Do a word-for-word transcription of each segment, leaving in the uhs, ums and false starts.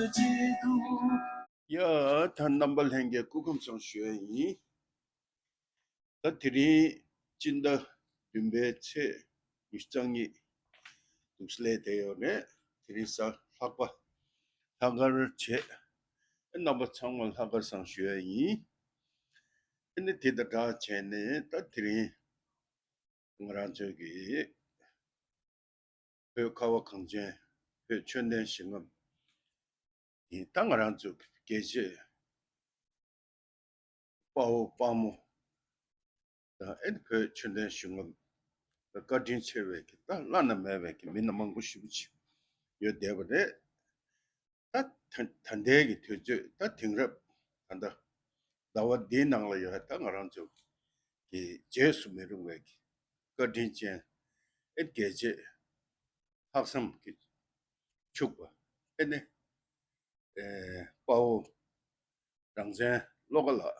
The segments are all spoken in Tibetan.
ཡ། ད་རྣམ་པ་ལྷན་རྒྱས་སྐུ་ཁམས་བཟང་ཞུ་ཡ་ཡིན། ད་དེ་རིང་སྤྱི་ཟླ་བདུན་པའི་ཚེས་ཉི་ཤུ་རྩ་གཉིས་འདུག་སླེབས་བསྡད་ཡོད་རེད། དེ་རིང་གཟའ་ལྷག་པ་ལྷག་དཀར་བྱས། རྣམ་པ་ཚང་མ་ལྷག་དཀར་བཟང་ཞུ་ཡ་ཡིན། ཨ་ནི་དེ་དང་སྦྲགས་བྱས་ནས་ད་དེ་རིང་ང་རང་ཚོའི་གི་བོད་ཁ་བ་གངས་ཅན་བོད་ཆོས་ལྡན་ཞིང་ཁམས་ཡིན། ད་ང་རང་ཚོའི་རྒྱལ་གཅེས་དཔའ་བོ་དཔའ་མོ་དང་ཨེ་བོད་ཆོས་ལྡན་ཞིང་ཁམས་ལ་བཀའ་དྲིན་ཆེ་བའི་གི་ད་བླ་ན་མེད་པའི་གི་མི་སྣ་མང་པོ་ཞེ་པོ་ཅིག་ཡོད་བསྡད་པ་རེད། ད་ད་ད་ལྟའི་གི་དུས་ཚོད་ད་དེང་རབས་ད་ལྟ་ཟླ་བ་འདིའི་ནང་ལ་ཡོད་ད་ང་རང་ཚོ་གི་བརྗེད་སུ་མི་རུང་བའི་གི་བཀའ་དྲིན་ཅན་ཨེ་རྒྱལ་གཅེས་ལྷག་བསམ་གྱིས་ཕྱུག་པ་ཨེ་ནི་ཨེ་དཔའ་བོ་རང་བཙན་བློ་དགའ་ལགས་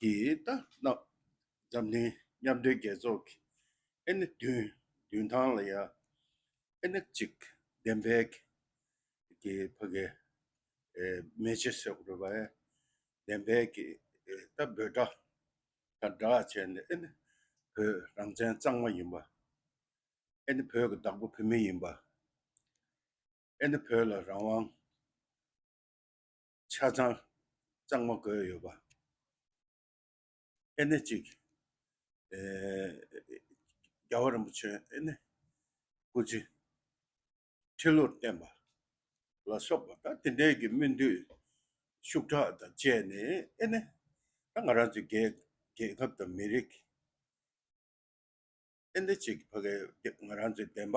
ཀྱིས་ད་ན་འཛམ་གླིང་མཉམ་འབྲེལ་རྒྱལ་ཚོགས་ཀྱི་ཨེ་ནི་མདུན་མདུན་ཐང་ལ་ཡ་ཨེ་ནི་གཅིག་བདེན་པའི་གི་ཕ་གི་ཨེ་མེ་ལྕེ་ཟེར་དགོས་རེད་པ། ཨེ་བདེན་པའི་གི་ཨེ་ད་འབོད་སྒྲ་དང་སྦྲགས་བྱས་ནས་ཨེ་ནི་བོད་རང་བཙན་གཙང་མ་ཡིན་པ། ཨེ་ནི་བོད་ཀྱི་བདག་པོ་བོད་མི་ཡིན་པ། ཨེ་ནི་བོད་ལ་རང་དབང་ཆ་ཚང་གཙང་མ་དགོས་ཡོད་པ། ཨེ་ནི་གཅིག་ཨེ་རྒྱལ་བ་རིན་པོ་ཆེ་ཨེ་ནི་སྐུ་ཚེ་ཁྲི་ལོར་བརྟན་པ་ལ་སོགས་པ་ད་དེ་འདྲའི་གི་སྨོན་འདུན་ཤུགས་དྲག་དང་བཅས་ནས་ཨེ་ནི་ད་ང་རང་ཚོའི་རྒྱལ་རྒྱལ་ཁབ་དང་མི་རིགས་ཨེ་འདི་གཅིག་ཕ་གི་ང་རང་ཚོའི་བདེན་པ་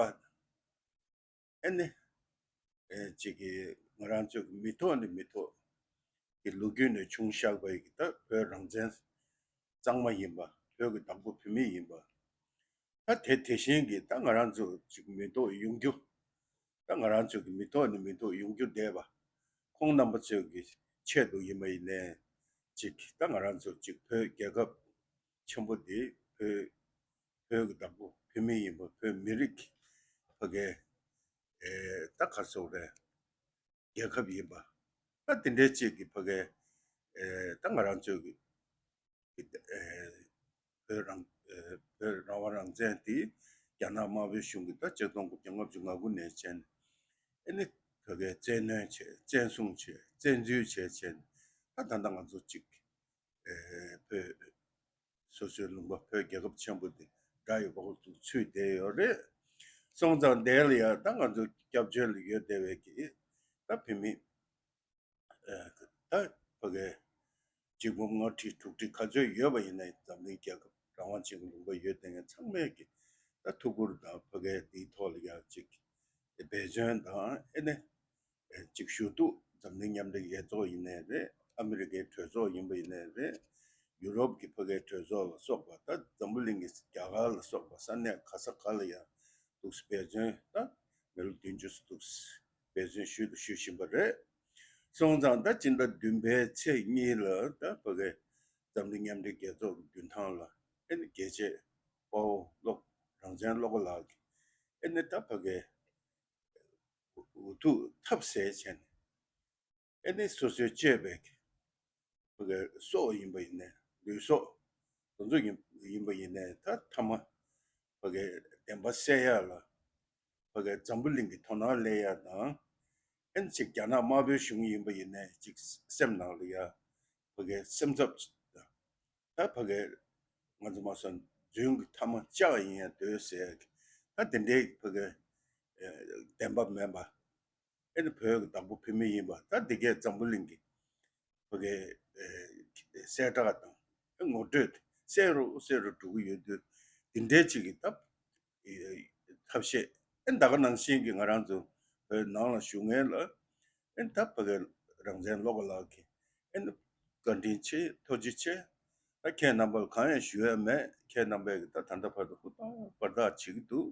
ཨེ་ནི་ཨེ་གཅིག་གི་ང་རང་ཚོའི་མི་ཐོག་ནས་མི་ཐོག་གི་ལོ་རྒྱུས་ནས་བྱུང་བཞག་པའི་གི་ད་བོད་རང་བཙན་གཙང་མ་ཡིན་པ། བོད་ཀྱི་བདག་པོ་བོད་མི་ཡིན་པ། ད་དེ་དེ་བཞིན་གྱི་ད་ང་རང་ཚོ་གཅིག་མི་ཐོག་ཡོང་རྒྱུ། ད་ང་རང་ཚོ་གི་མི་ཐོག་ནས་མི་ཐོག་ཡོང་རྒྱུ་བསྡད་པ། ཁོང་རྣམ་པ་ཚོའི་གི་ཆེད་དུ་ཡིན་པ་ཡིན་ནའི་གཅིག་ད་ང་རང་ཚོ་གཅིག་བོད་རྒྱལ་ཁབ་ཆེན་པོ་འདི་བོད་བོད་ཀྱི་བདག་པོ་བོད་མི་ཡིན་པ། བོད་མི་རིགས་ཕ་གི་ཨེ་ད་ག་རེ་ཟེར་དགོས་རེད། རྒྱལ་ཁབ་ཡིན་པ། ད་དེ་འདྲའི་ཅིག་གི་ཕ་གི་ཨེ་ད་ང་རང་ཚོའི་གི་ཨེ་བོད་རང་ཨེ་བོད་རང་དབང་རང་བཙན་དེ་རྒྱ་ནག་དམར་པོའི་གཞུང་གིས་ད་ཆིག་སྟོང་དགུ་བརྒྱ་ལྔ་བཅུ་ང་དགུ་ནས་བྱས་ནས་ཨེ་ནི་ཕ་གི་བཙན་གནོན་བྱས། བཙན་བཟུང་བྱས། བཙན་འཛུལ་བྱས་བྱས་ནས་ད་ད་ལྟ་ང་ཚོ་ཅིག་ཨེ་བོད་སོ་སོའི་ལུང་པ་བོད་རྒྱལ་ཁབ་ཆེན་པོ་དེ་དགྲ་ཡི་འོག་ཏུ་ཚུད་བསྡད་ཡོད་རེད། སོང་ཙང་དེ་ལ་ཡང་ད་ང་ཚོ་སྐྱབས་བཅོལ་ལ་ཡོད་བསྡད་པའི་གི་ད་བོད་མི་ཨེ་ད་ཕ་གི་གཅིག་འབུམ་ལྔ་ཁྲི་དྲུག་ཁྲི་ག་ཚོད་ཡོད་པ་ཡིན་ན་འཛམ་གླིང་རྒྱལ་ཁབ་རང་དབང་ཅན་གྱི་ལུང་པ་ཡོད་བསྡད་མཁན་ཚང་མས་ཀྱི་ད་ཐུགས་ཁུར་དང་ཕ་གི་དེའི་ཐོག་ལ་ཡང་ཅིག་འབད་བརྩོན་དང་ཨེ་ནས་ཅིག་ཞུ་གཏུག་འཛམ་གླིང་མཉམ་འབྲེལ་རྒྱལ་ཚོགས་ཡིན་ནའི་རེད། ཨ་མི་རི་ཀའི་གྲོས་ཚོགས་ཡིན་པ་ཡིན་ནའི་རེད། ཡུ་རོབ་ཀྱི་ཕ་གིའི་གྲོས་ཚོགས་ལ་སོགས་པ། ད་འཛམ་བུ་གླིང་གི་རྒྱ་གར་ལ་སོགས་པ་ས་གནས་ག་ས་ག་ལ་ཡང་འདུག་སེ་འབད་བརྩོན་ད་མི་ལོ་བདུན་ཅུ་འདུག་སེ་འབད་བརྩོན་ཞུས་དང་ཞུ་བཞིན་པ་རེད། སོང་ཙང་ད་སྤྱི་ཟླ་བདུན་པའི་ཚེས་གཉིས་ལ་ད་ཕ་གི་འཛམ་གླིང་མཉམ་འབྲེལ་རྒྱལ་ཚོགས་ཀྱི་མདུན་ཐང་ལ་ཨེ་ནི་རྒྱལ་གཅེས་དཔའ་བོ་བློ་རང་བཙན་བློ་དགའ་ལགས་ཀྱིས་ཨེ་ནི་ད་ཕ་གི་འུ་ཐུག་ཐབས་ཟད་བྱས་ནས་ཨེ་ནི་སོ་སོའི་གཅེས་པའི་ཕ་གི་སྲོག་ཡིན་པ་ཡིན་ནའི་ལུས་སྲོག་དེ་ཚོ་ཡིན་ཡིན་པ་ཡིན་ནའི་ད་མཐའ་མ་ཕ་གི་བདེན་པ་གསལ་ཡག་ལ་ཕ་གི་འཛམ་བུ་གླིང་གི་དོ་སྣང་སླེབས་ཡག་དང་། ཨེ་ནི་ཅིག་རྒྱ་ནག་དམར་པོའི་གཞུང་ཡིན་པ་ཡིན་ནའི་ཅིག་སེམས་ནང་ལ་ཡ་ཕ་གི་སེམས་འཚབ་ཅིག་དང་། ད་ཕ་གི་ང་ཚོ་མ་སོང་རྫུན་གྱི་ཐ་མ་ལྕགས་ཡིན་ཡང་འདོད་ཟེར་གི་ད་དེ་འདྲའི་ཕ་གི་ཨེ་བདེན་པ་མིན་པ། ཨེ་ནི་བོད་ཀྱི་བདག་པོ་བོད་མི་ཡིན་པ་ད་འདི་གས་འཛམ་བུ་གླིང་གི་ཕ་གི་ཨེ་གསལ་བསྒྲགས་དང་ཨེ་ངོ་སྤྲོད་གསལ་རུ་གསལ་རུ་འགྲོ་གི་ཡོད་དུས་འདི་འདྲའི་ཅིག་གི་ད་ཨེ་ཐབས་ཤེས་ཨེ་ད་ག་ནང་བཞིན་གྱི་ང་རང་ཚོ་བོད་ནང་ལ་བཞུགས་མཁན་ལ་ཨེ་ད་ཕ་གི་རང་བཙན་བློ་དགའ་ལགས་ཀྱིས་ཨེ་ནི་བཀའ་དྲིན་ཆེ་ཐུགས་རྗེ་ཆེ། ད་ཁྱེད་རྣམ་པར་གང་ཡང་ཞུ་ཡ་མེད། ཁྱེད་རྣམ་པས་ད་ད་ལྟ་བར་དུ་ཧུར་ཐག་འབད་ཐག་བྱེད་ཀྱི་འདུག་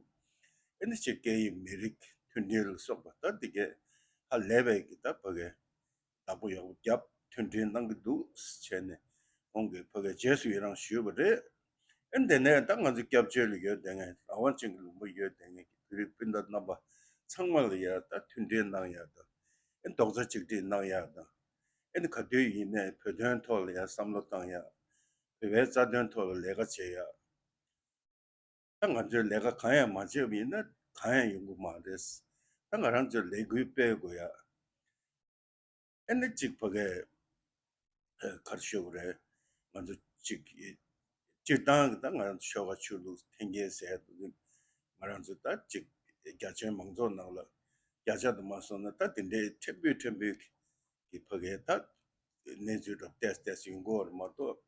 ཨེ་ནི་ཅིག་སྐད་ཡིག་མི་རིགས་མཐུན་སྒྲིལ་ལ་སོགས་པ་ད་འདི་གས་ཧ་ལས་པའི་གི་ད་ཕ་གི་བདག་པོ་ཡག་པོ་བརྒྱབ་མཐུན་སྒྲིལ་གནང་གི་འདུག་བྱས་ནས་ཁོང་གིས་ཕ་གིར་རྗེས་སུ་ཡི་རང་ཞུས་པ་རེད། ཨེ་འདི་ནས་ད་ང་ཚོ་སྐྱབས་བཅོལ་ལ་ཡོད་བསྡད་མཁན་རང་དབང་ཅན་གྱི་ལུང་པ་ཡོད་བསྡད་མཁན་གྱི་བོད་རིགས་སྤུན་ཟླ་རྣམ་པ་ཚང་མ་ལ་ཡ་ད་མཐུན་སྒྲིལ་གནང་ཡ་དང་ ཨེ་རྡོག་རྩ་གཅིག་སྒྲིལ་གནང་ཡག་དང་། ཨེ་ནི་ག་དུས་ཡིན་ནའི་བོད་དོན་ཐོག་ལ་ཡང་བསམ་བློ་བཏང་ཡག་བོད་པའི་རྩ་དོན་ཐོག་ལ་ལས་ཀ་བྱེད་ཡག་ད་ང་ཚོས་ལས་ཀ་གང་ཡང་མ་བྱས་པ་ཡིན་ན་གང་ཡང་ཡོང་གི་མ་རེད། ད་ང་རང་ཚོས་ལས་འགུལ་སྤེལ་དགོས་ཡ། ཨ་ནི་གཅིག་ཕ་གི་ཨ་ག་རེ་ཞུ་དགོས་རེད། ང་ཚོ་གཅིག་སྤྱིར་བཏང་གི་ད་ང་རང་ཚོ་ཆོལ་ཁ་ཆོས་ལུགས་འཐེན་འཁྱེར་ཟེར་ཡ་དེ་ང་རང་ཚོ་ད་གཅིག་རྒྱ་ཆེའི་མང་ཚོགས་ནང་ལ་བརྒྱ་ཆ་དུ་མ་སོང་ན་ད་དེ་འདྲའི་ཕྲན་བུ་ཕྲན་བུ་གི་ཕ་གི་ད་གནས་ཚུལ་འདྲ་ཏོག་ཙམ་ཡོང་གི་ཡོད་རེད་མ་གཏོགས།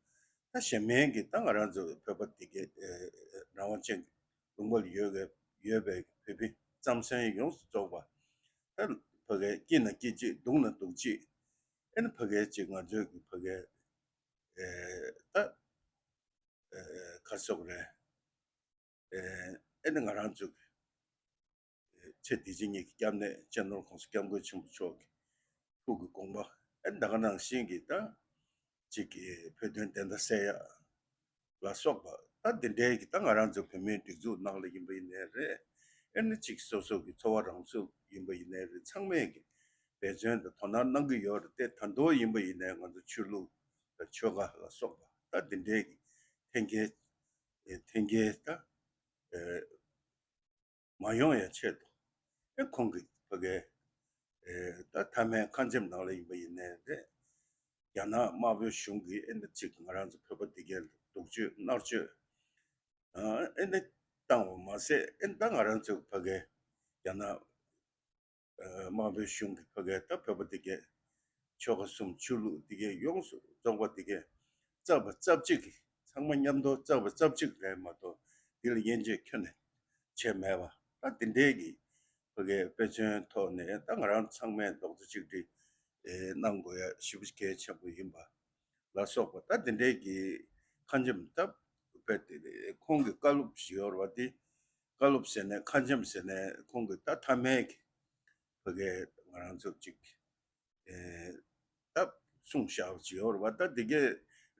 ད་གཞན་མིན་གྱི་ད་ང་རང་ཚོ་བོད་པ་དེ་གའི་ཨེ་རང་དབང་ཅན་གྱི་ལུང་པ་ལ་ཡོད་པའི་ཡོད་པའི་བོད་པའི་རྩམ་ཟན་ཡོངས་སུ་རྫོགས་པ། ད་ཕ་གི་སྐྱིད་ན་སྐྱིད་གཅིག་སྡུག་ན་སྡུག་གཅིག་ཨེ་ནི་ཕ་གི་གཅིག་ང་ཚོའི་གི་ཕ་གི་ཨེ་ད་ཨེ་ག་རེ་ཟེར་དགོས་རེད། ཨེ་ཨེ་ནི་ང་རང་ཚོ་གི་ཚེ་འདི་ཕྱི་གཉིས་ཀྱི་སྐྱབས་གནས་སྤྱི་ནོར་༸གོང་ས་༸སྐྱབས་མགོན་ཆེན་པོ་མཆོག་གི་ཐུགས་ཀྱི་དགོངས་པ་ཨེ་ད་ག་ནང་བཞིན་གྱི་ད་གཅིག་གི་བོད་དོན་བདེན་མཐའ་གསལ་ཡ་ལ་སོགས་པ་ད་འདི་འདྲའི་གི་ད་ང་རང་ཚོ་བོད་མིའི་སྒྲིག་འཛུགས་ནང་ལ་ཡིན་པ་ཡིན་ནའི་རེད། ཨེ་ནི་གཅིག་སོ་སོ་གི་འཚོ་བ་རང་ཚུགས་ཡིན་པ་ཡིན་ནའི་རེད། ཚང་མས་གི་འབད་བརྩོན་དང་དོ་སྣང་གནང་གི་ཡོད་རེད་དེ། ད་དུང་ཡིན་པ་ཡིན་ནའི་ང་ཚོ་ཆོས་ལུགས་དང་ཆོལ་ཁ་ལ་སོགས་པ་ད་འདི་འདྲའི་གི་འཐེན་འཁྱེར་ཨེ་འཐེན་འཁྱེར་ད་ཨེ་མ་ཡོང་ཡ་ཆེད་དུ་ཨེ་ཁོང་གིས་ཕ་གི་ཨེ་ད་མཐའ་མའི་ཁ་ཆེམས་ནང་ལ་ཡིན་པ་ཡིན་ནའི་རེད། རྒྱ་ནག་དམར་པོའི་གཞུང་གིས་ཨེ་འདི་གཅིག་ང་རང་ཚོ་བོད་པ་འདི་གའི་སྡུག་སྤྱོད་མནར་གཅོད་ཨེ་འདི་བཏང་བ་མ་ཟད། ཨེ་ད་ང་རང་ཚོ་ཕ་གི་རྒྱ་ནག་དམར་པོའི་གཞུང་གིས་ཕ་གི་ད་བོད་པ་འདི་གའི་ཆོལ་ཁ་གསུམ་ཆོས་ལུགས་འདི་གའི་ཡོངས་སུ་རྫོགས་པ་འདི་གའི་རྩ་བ་རྩ་གཅིག་གི་ཚང་མ་མཉམ་དུ་རྩ་བ་རྩ་གཅིག་རེད་མ་གཏོགས་འདི་ལ་དབྱེ་འབྱེད་ཁྱོན་ནས་བྱས་མེད་པ། ད་འདི་འདྲའི་གི་ཕ་གི་དཔེ་མཚོན་ཐོག་ནས་ད་ང་རང་ཚང་མས་རྡོག་རྩ་གཅིག་སྒྲིལ་གནང་དགོས་ཡ་ཞེ་པོ་གལ་ཆེན་པོ་ཡིན་པ་ལ་སོགས་པ། ད་འདི་འདྲའི་གི་ཁ་ཆེམས་ད་དཔེ་དེ་ཁོང་གི་བཀའ་སློབ་ཞིག་ཡོད་རེད་བ། དེ་བཀའ་སློབ་ཟེར་ནས་ཁ་ཆེམས་ཟེར་ནས་ཁོང་གི་ད་མཐའ་མའི་གི་ཕ་གི་ང་རང་ཚོ་གཅིག་ཨེ་ད་གསུངས་བཞག་པ་ཅིག་ཡོད་རེད་བ། ད་འདི་གའི་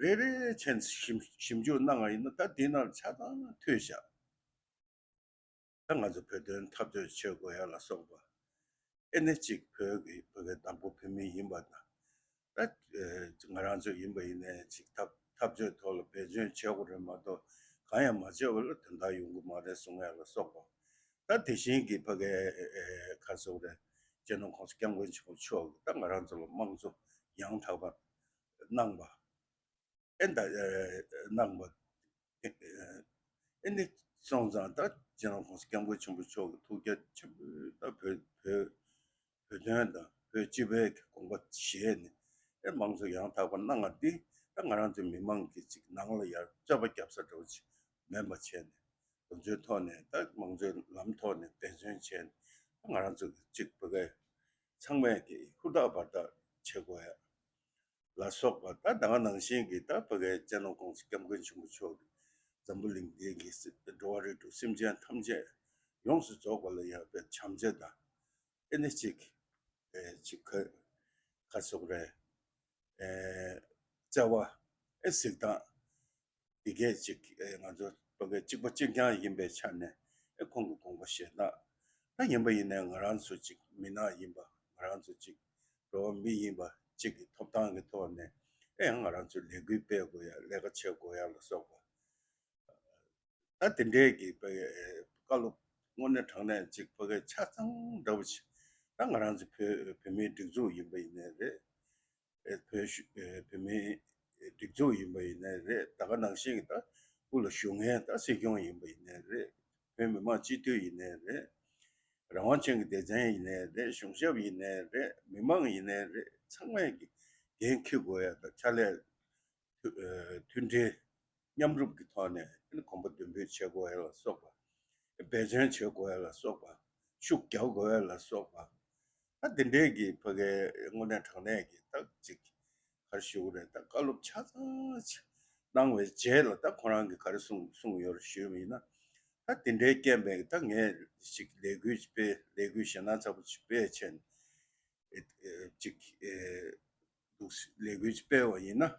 རེ་རེ་བྱས་ནས་ཞིབ་ཞིབ་འཇུག་གནང་བ་ཡིན་ན་ད་འདི་ནང་ཆ་ཚང་ཐོས་བཞག་ད་ང་ཚོ་བོད་དོན་འཐབ་རྩོད་བྱེད་དགོས་ཡ་ལ་སོགས་པ། ཨེ་ནི་གཅིག་བོད་ཀྱི་བོད་ཀྱི་བདག་པོ་བོད་མི་ཡིན་པ་དང་། ད་ཨེ་ང་རང་ཚོ་ཡིན་པ་ཡིན་ནའི་གཅིག་འཐབ་འཐབ་རྩོད་ཐོག་ལ་འབད་བརྩོན་བྱེད་དགོས་རེད་མ་གཏོགས་གང་ཡང་མ་བྱས་པ་ལ་དོན་དག་ཡོང་གི་མ་རེད་གསུང་ཡ་ལ་སོགས་པ། ད་དེ་བཞིན་གྱི་ཕ་གའི་ཨེ་ཁ་སོག་རེད། སྤྱི་ནོར་༸གོང་ས་༸སྐྱབས་མགོན་ཆེན་པོ་མཆོག་གིས་ད་ང་རང་ཚོ་ལ་དམངས་གཙོ་ཡང་དག་པ་གནང་བ། ཨེ་ད་ཨེ་གནང་བ་ཨེ་ནི་སོང་ཙང་ད་སྤྱི་ནོར་༸གོང་ས་༸སྐྱབས་མགོན་ཆེན་པོ་མཆོག་གི་ཐུགས་རྒྱ་ཆེན་པོས་ད་བོད་བོད་བོད་དོན་དང་བོད་སྤྱི་པའི་དགོངས་པ་བཞེས་ནས་ཨེ་དམངས་གཙོ་ཡང་དག་པ་གནང་བ་འདི་ད་ང་རང་ཚོའི་མི་མང་གི་ཅིག་ནང་ལ་ཡར་རྩོད་པ་རྒྱབ་ས་འདྲ་བོ་ཅིག་མིན་པ་བྱས་ནས་དེ་ཚོའི་ཐོག་ནས་ད་དམངས་གཙོའི་ལམ་ཐོག་ནས་འབད་བརྩོན་བྱས་ནས་ད་ང་རང་ཚོ་གི་ཅིག་བོད་སྐད་ཚང་མས་ཀྱི་ཧུར་ཐག་བར་ཐག་བྱེད་དགོས་ཡ། ལ་སོགས་པ་ད་ད་ག་ནང་བཞིན་གྱི་ད་བོད་སྐད་སྤྱི་ནོར་༸གོང་ས་༸སྐྱབས་མགོན་ཆེན་པོ་མཆོག་གིས་འཛམ་བུ་གླིང་འདི་གི་སྲིད་འགྲོ་བ་རིགས་དྲུག་སེམས་ཅན་ཐམས་ཅད་ཡོངས་སུ་རྫོགས་པ་ལ་ཡང་བའི་བྱམས་བརྩེ་དང་ཨེ་ནི་གཅིག་ཨེ་གཅིག་ག་ག་སོགས་རེད། ཨེ་བརྩེ་བ་ཨེ་གཟིགས་སྟངས་འདི་གས་གཅིག་ཨེ་ང་ཚོ་བོད་སྐད་གཅིག་པ་གཅིག་རྐྱང་ཡིན་པའི་ཆ་ནས་ཨེ་ཁོང་གི་དགོངས་པ་བཞེས་སྟངས་ད་ཡིན་པ་ཡིན་ནའི་ང་རང་ཚོ་གཅིག་མི་ནག་ཡིན་པ་ང་རང་ཚོ་གཅིག་འགྲོ་བ་མི་ཡིན་པ་གཅིག་གི་ཐོབ་ཐང་གི་ཐོག་ནས་ཨེ་ཡང་ང་རང་ཚོས་ལས་འགུལ་སྤེལ་དགོས་ཡ་ལས་ཀ་བྱེད་དགོས་ཡ་ལ་སོགས་པ། ད་དེ་འདྲའི་གི་བཀའ་སློབ་དངོས་གནས་དྲང་གནས་ཅིག་བོད་སྐད་ཆ་ཚང་འདྲ་བོ་ཅིག་ད་ང་རང་ཚོ་བོད་བོད་མིའི་སྒྲིག་འཛུགས་ཡིན་པ་ཡིན་ནའི་རེད། བོད་བོད་མིའི་སྒྲིག་འཛུགས་ཡིན་པ་ཡིན་ནའི་རེད། ད་ག་ནང་བཞིན་གྱི་ད་སྐུ་ལ་བཞུགས་མཁན་ད་སྲིད་སྐྱོང་ཡིན་པ་ཡིན་ནའི་རེད། བོད་མི་མང་སྤྱི་འཐུས་ཡིན་ནའི་རེད། རང་དབང་ཅན་གྱི་སྡེ་ཚན་ཡིན་ནའི་རེད། གཞུང་ཞབས་ཡིན་ནའི་རེད། མི་མང་ཡིན་ནའི་རེད། ཚང་མས་ཀྱི་འགན་འཁྱེར་དགོས་ཡ་ད་ཕྱག་ལས་མཐུན་སྒྲིལ་མཉམ་རུབ་ཀྱི་ཐོག་ནས་གོམ་པ་མདུན་སྤོས་བྱེད་དགོས་ཡ་ལ་སོགས་པ། འབད་བརྩོན་བྱེད་དགོས་ཡ་ལ་སོགས་པ། ཤུགས་རྒྱག་དགོས་ཡ་ལ་སོགས་པ། ད་དེ་འདྲའི་གི་ཕ་གའི་དངོས་གནས་དྲང་གནས་ཀྱི་ད་ཅིག་ག་རེ་ཞུ་དགོས་རེད། ད་བཀའ་སློབ་ཆ་ཚང་ཅིག་གནང་བའི་རྗེས་ལ་ད་ཁོ་རང་གིས་ག་རེ་གསུངས་གསུངས་ཡོད་རེད་ཞུས་པ་ཡིན་ན། ད་དེ་འདྲའི་རྐྱེན་པས་ད་ངས་ཅིག་ལས་འགུལ་ཅིག་སྤེལ་ལས་འགུལ་ཞེད་སྣང་ཚ་པོ་ཅིག་སྤེལ་བྱས་ནས་ཨེ་ཨེ་ཅིག་ཨེ་འདུག་ལས་འགུལ་ཅིག་སྤེལ་བ་ཡིན་ན།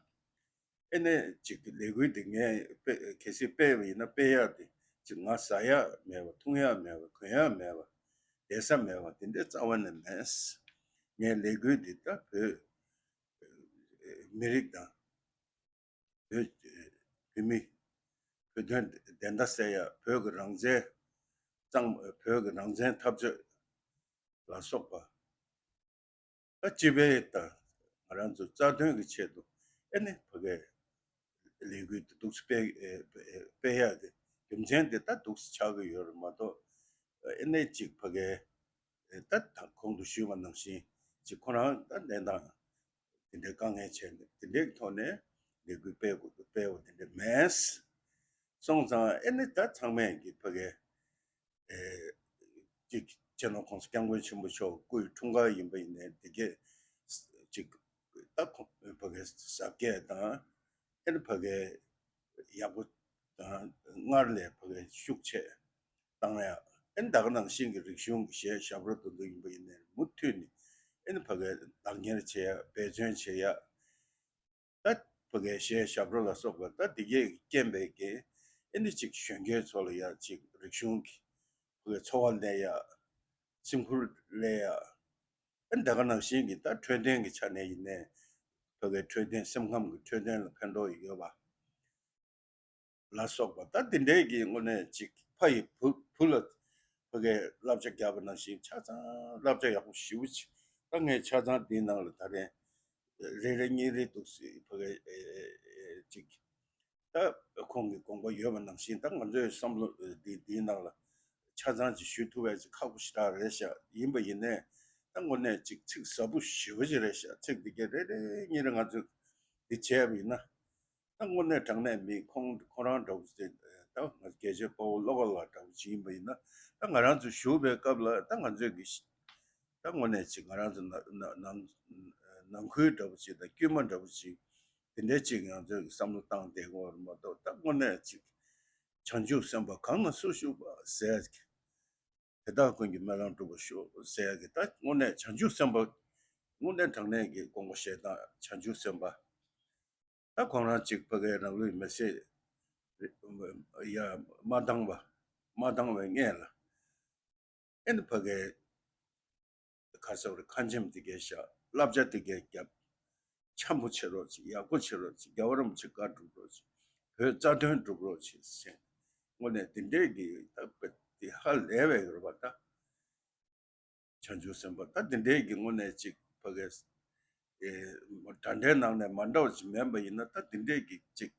ཨེ་ནས་ཅིག་ལས་འགུལ་དེ་ངས་སྤེ་གལ་སྲིད་སྤེལ་བ་ཡིན་ན་སྤེལ་ཡག་དེ་ཅིག་ང་ཟ་ཡག་མེད་པ་འཐུང་ཡག་མེད་པ་གོན་ཡག་མེད་པ་བསྡད་ས་མེད་པ་དེ་འདྲའི་རྩ་བ་ནས་མེད། ངའི་ལས་འགུལ་འདི་ད་བོད་མི་རིགས་དང་བོད་བོད་མི་བོད་དོན་བདེན་མཐའ་གསལ་ཡ། བོད་ཀྱི་རང་བཙན་གཙང་བོད་ཀྱི་རང་བཙན་འཐབ་རྩོད་ལ་སོགས་པ། ད་སྤྱི་པའི་དང་ང་རང་ཚོ་རྩ་དོན་གྱི་ཆེད་དུ་ཨེ་ནི་ཕ་གིའི་ལས་འགུལ་དེ་འདུག་སེ་སྤེལ་ཨེ་སྤེལ་ཡག་གི་རྒྱུ་མཚན་དེ་ད་འདུག་སེ་ཆགས་ཀྱི་ཡོད་རེད་མ་གཏོགས། ཨེ་ནི་ཅིག་ཕ་གིའི་ད་ད་གོང་དུ་ཞུས་པ་ནང་བཞིན་ཅིག་ཁོ་རང་ད་གནས་སྟངས་དེ་འདྲའི་དཀའ་ངལ་ཆེ་ནས་དེ་འདྲའི་ཐོག་ནས་ལས་འགུལ་སྤེལ་དགོས་སྤེལ་བ་དེ་འདྲ་མེད། སོང་ཙང་ཨེ་ནི་ད་ཚང་མས་ཀྱི་ཕ་གིའི་ཨེ་ཅིག་སྤྱི་ནོར་༸གོང་ས་༸སྐྱབས་མགོན་ཆེན་པོ་མཆོག་སྐུའི་འཁྲུངས་སྐར་ཡིན་པ་ཡིན་ནའི་དེ་གས་ཅིག་ད་ཁོ་ཕ་གིའི་གཟབ་རྒྱས་དང་ཨེ་ནི་ཕ་གིའི་ཡག་པོ་དང་སྔར་ལས་ཕ་གིའི་ཤུགས་ཆེ་བཏང་ཡག་ཨེ་ནི་ད་ག་ནང་བཞིན་གྱི་རིག་གཞུང་གི་གཞས་ཞབས་བྲོ་དེ་ཚོ་ཡིན་པ་ཡིན་ནའི་མུ་མཐུད་ནས་ཨེ་ནི་ཕ་གིའི་བདག་གཉེར་བྱེད་ཡག་འབད་བརྩོན་བྱེད་ཡག་ད་ཕ་གིའི་གཞས་ཞབས་བྲོ་ལ་སོགས་པ་ད་འདི་གས་རྐྱེན་པས་ཀྱི་ཨེ་ནི་ཅིག་གཞོན་སྐྱེས་ཚོ་ལ་ཡ་ཅིག་རིག་གཞུང་གི་ཕ་གིའི་འཚོ་བ་ལེན་ཡ། སེམས་ཁུར་སླེབས་ཡ། ཨེ་ནི་ད་ག་ནང་བཞིན་གྱི་ད་འཕྲོད་བསྟེན་གྱི་ཆ་ནས་ཡིན་ནའི་ཕ་གིའི་འཕྲོད་བསྟེན་སེམས་ཁམས་ཀྱི་འཕྲོད་བསྟེན་ལ་ཕན་ཐོགས་ཡོད་པ། ལ་སོགས་པ་ད་དེ་འདྲའི་གི་དངོས་གནས་ཅིག་ཕ་ཡི་བུ་བུ་ལ་ཕ་གིའི་བསླབ་བྱ་བརྒྱབ་པ་ནང་བཞིན་ཆ་ཚང་བསླབ་བྱ་ཡག་པོ་ཞེ་པོ་ཅིག་ད་ངས་ཆ་ཚང་འདིའི་ནང་ལ་ད་རེས་རེ་རེ་གཉིས་རེ་འདུག་སེ་ཕ་གིའི་ཅིག་ད་ཁོང་གི་དགོངས་པ་ཡོད་པ་ནང་བཞིན་ད་ང་ཚོའི་བསམ་བློ་འདི་འདིའི་ནང་ལ་ཆ་ཚང་ཅིག་ཞུ་ཐུབ་པ་ཅིག་ཁག་པོ་ཞེ་དྲག་རེད་ཤག་ཡིན་པ་ཡིན་ནའི་ད་དངོས་གནས་ཅིག་ཚིག་ཟབ་པོ་ཞེ་པོ་ཅིག་རེད་ཤག་ཚིག་འདི་གས་རེ་རེ་གཉིས་རེ་ང་ཚོས་འདི་བྱས་པ་ཡིན་ན། ད་དངོས་གནས་དྲང་གནས་མི་ཁོང་ཁོ་རང་འདྲ་བོ་ཅིག་ད་ང་རྒྱལ་གཅེས་དཔའ་བོ་བློ་དགའ་ལགས་འདྲ་བོ་ཅིག་ཡིན་པ་ཡིན་ན་ད་ང་རང་ཚོ་བཞུགས་པའི་སྐབས་ལ་ད་ང་ཚོས་ཀྱི་ད་དངོས་གནས་ཅིག་ང་རང་ཚོ་ནང་ནང་ནང་ཁུལ་འདྲ་བོ་ཅིག་དང་དཀྱུས་མ་འདྲ་བོ་ཅིག་དེ་འདྲའི་ཅིག་ང་ཚོས་ཀྱི་བསམ་བློ་བཏང་བསྡད་དགོས་པ་མ་གཏོགས་ད་དངོས་གནས་ཅིག་བྱང་ཆུབ་སེམས་དཔའ་གང་ན་སུ་བཞུགས་པ་ཟེར་གི་དེ་དག་ཀུན་གྱི་སྨོན་ལམ་འགྲུབ་པར་ཤོག་ཟེར་གི་ད་དངོས་གནས་བྱང་ཆུབ་སེམས་དཔའ་དངོས་གནས་དྲང་གནས་ཀྱི་དགོངས་པ་བཞེས་སྟངས་བྱང་ཆུབ་སེམས་དཔའ། ད་ཁོང་རང་གཅིག་ཕ་གིའི་རང་ལུས་མེར་སྲེག་ཡ་མ་བཏང་བ་མ་བཏང་བའི་སྔོན་ལ་ཨེ་ནི་ཕ་གིའི་ཁ་ཟེར་བ་རེད་ཁ་འཆམ་དེ་གས་བཞག་བསླབ་བྱ་དེ་གས་བརྒྱབ། འཆམ་པོ་བྱེད་རོགས་བྱེད། ཡག་པོ་བྱེད་རོགས་བྱེད། རྒྱལ་བ་རིན་པོ་ཆེ་བཀའ་སྒྲུབ་རོགས་བྱེད། བོད་རྩ་དོན་སྒྲུབ་རོགས་བྱེད་ཟེར། དངོས་གནས་དེ་འདྲས་ཀྱི་ད་དཔེ་དེ་ཧ་ལས་པའི་ཡོད་རེད་པ་ད། བྱང་ཆུབ་སེམས་དཔའ་ད་དེ་འདྲའི་གི་དངོས་གནས་ཅིག་ཕ་གིའི་ཨེ་འདྲ་འདྲའི་ནང་ནས་མ་འདྲ་བ་ཅིག་མིན་པ་ཡིན་ན་ད་དེ་འདྲའི་གི་ཅིག་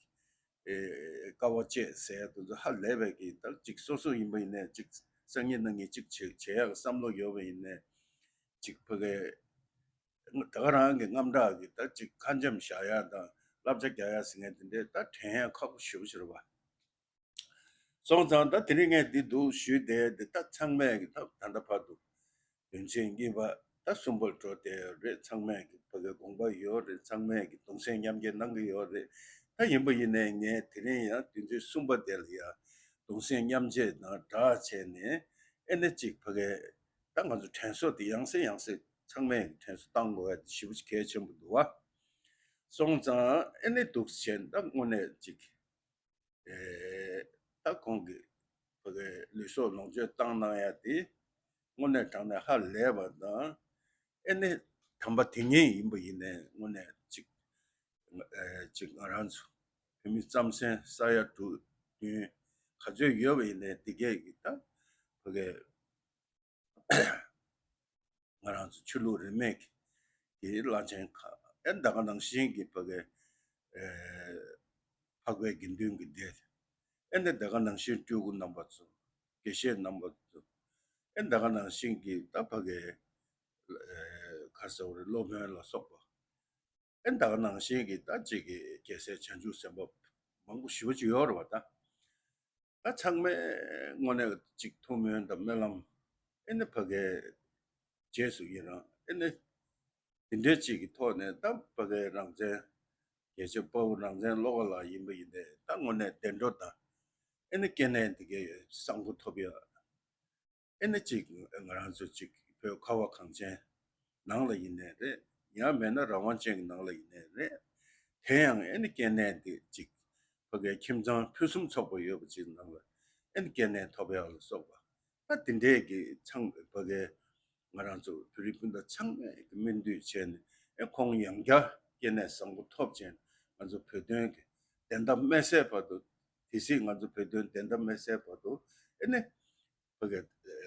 ཨེ་དཀའ་བ་སྤྱད་ཟེར་ཡ་དེ་ཚོ་ཧ་ལས་པའི་གི་ད་ཅིག་སོ་སོ་ཡིན་པ་ཡིན་ནའི་ཅིག་སང་ཉིན་གནངས་ཉིན་ཅིག་བྱེད་བྱེད་ཡག་བསམ་བློ་ཡོད་པ་ཡིན་ནའི་ཅིག་ཕ་གིའི་ད་ག་རང་གི་རྔམ་དྲག་གི་ད་ཅིག་ཁ་འཆམ་བཞག་ཡ་དང་བསླབ་བྱ་རྒྱག་ཡ་ཟེར་མཁན་དེ་འདྲའི་ད་དྲན་ཡ་ཁག་པོ་ཞེ་པོ་ཅིག་རེད་པ། སོང་ཙང་ད་དེ་རིང་ངས་འདི་འདུག་ཞུས་ཏེ་འདི་ད་ཚང་མས་ཀྱི་ད་ད་ལྟ་བར་དུ་དོན་ཚན་གཉིས་པ་ད་གསུམ་པར་འགྲོ་བསྡད་ཡོད་རེད། ཚང་མས་ཀྱི་ཕ་གིའི་དགོངས་པ་ཡོད་རེད། ཚང་མས་ཀྱི་གདུང་སེམས་མཉམ་སྐྱེད་གནང་གི་ཡོད་རེད། ད་ཡིན་པ་ཡིན་ནའི་ངས་དེ་རིང་ཡང་དོན་ཚན་གསུམ་པ་དེ་ལ་ཡང་གདུང་སེམས་མཉམ་སྐྱེད་དང་སྦྲགས་བྱས་ནས་ཨེ་ནི་ཅིག་ཕ་གིའི་ད་ང་ཚོ་དྲན་གསོ་དེ་ཡང་སེ་ཡང་སེ་ཚང་མས་ཀྱི་དྲན་གསོ་བཏང་དགོས་ཡ་དེ་ཞེ་པོ་ཅིག་གལ་ཆེན་པོ་འདུག་བ། སོང་ཙང་ཨེ་ནི་འདུག་བྱས་ད་དངོས་གནས་ཅིག་ཨེ་ད་ཁོང་གི་ཕ་གིའི་ལུས་སྲོག་ལོངས་སྤྱོད་བཏང་གནང་ཡ་དེ་དངོས་གནས་དྲང་གནས་ཧ་ལས་པ་དང་། ཨེ་ནི་དམ་པ་དེ་ཉིད་ཡིན་པ་ཡིན་ནའི་དངོས་གནས་ཅིག་ཨེ་ཅིག་ང་རང་ཚོ་བོད་མི་རྩམ་ཟན་ས་ཡ་དྲུག་བདུན་ག་ཚོད་ཡོད་པ་ཡིན་ནའི་དེ་གས་ཀྱི་ད་ཕ་གིའི་ང་རང་ཚོ་ཆོས་ལུགས་རིས་མེད་ཀྱི་བླ་ཆེན་ཁག་ཨེ་ད་ག་ནང་བཞིན་གྱི་ཕ་གིའི་ཨེ་འཕགས་པའི་དགེ་འདུན་གྱི་སྡེ་ཨེ་འདི་ད་ག་ནང་བཞིན་སྤྲུལ་སྐུ་རྣམ་པ་ཚོ་དགེ་བཤེས་རྣམ་པ་ཚོ་ཨེ་ད་ག་ནང་བཞིན་གྱི་ད་ཕ་གིའི་ཨེ་ཁ་ཟེར་བ་རེད་སློབ་དཔོན་ལ་སོགས་པ་ཨེ་ད་ག་ནང་བཞིན་གྱི་ད་ཅིག་གི་རྒྱལ་སྲས་བྱང་ཆུབ་སེམས་དཔའ་མང་པོ་ཞེ་པོ་ཅིག་ཡོད་རེད་བ་ད། ད་ཚང་མས་དངོས་གནས་ཅིག་ཐུགས་སྨོན་དང་སྨོན་ལམ་ཨེ་ནི་ཕ་གིའི་རྗེས་སུ་ཡི་རང་ཨེ་ནི་དེ་འདྲའི་ཅིག་གི་ཐོག་ནས་ད་ཕ་གིའི་རང་བཙན་རྒྱལ་གཅེས་དཔའ་བོ་རང་བཙན་བློ་དགའ་ལགས་ཡིན་པ་ཡིན་ནའི་ད་དངོས་གནས་བདེ་འགྲོ་དང་ཨེ་ནི་སྐྱེ་གནས་འདི་གའི་བཟང་པོ་ཐོབ་ཡ། ཨེ་ནི་ཅིག་ང་རང་ཚོ་ཅིག་བོད་ཁ་བ་གངས་ཅན་ནང་ལ་ཡིན་ནའི་རེད། ཡང་མེད་ན་རང་དབང་ཅན་གྱི་ནང་ལ་ཡིན་ནའི་རེད། དེ་ཡང་ཨེ་ནི་སྐྱེ་གནས་འདི་ཅིག་ཕ་གིའི་ཁྱིམ་ཚང་ཕུན་སུམ་ཚོགས་པ་ཡོད་པ་ཅིག་ནང་ལ་ཨེ་ནི་སྐྱེ་གནས་ཐོབ་ཡག་ལ་སོགས་པ་ད་དེ་འདྲས་ཀྱི་ཚང་ཕ་གིའི་ ང་རང་ཚོ་བོད་རིགས་སྤུན་ཟླ་ཚང་མས་ཀྱི་སྨོན་འདུན་བྱས་ནས། ཨེ་ཁོང་ཡང་བསྐྱར་སྐྱེ་གནས་བཟང་པོ་ཐོབ་བྱས་ནས། ང་ཚོ་བོད་དོན་གྱི་བདེན་མཐའ་མེད་སའི་བར་དུ། དེ་སྲིད་ང་ཚོ་བོད་དོན་བདེན་མཐའ་མེད་སའི་བར་དུ། ཨེ་ནི་ཕ་གི་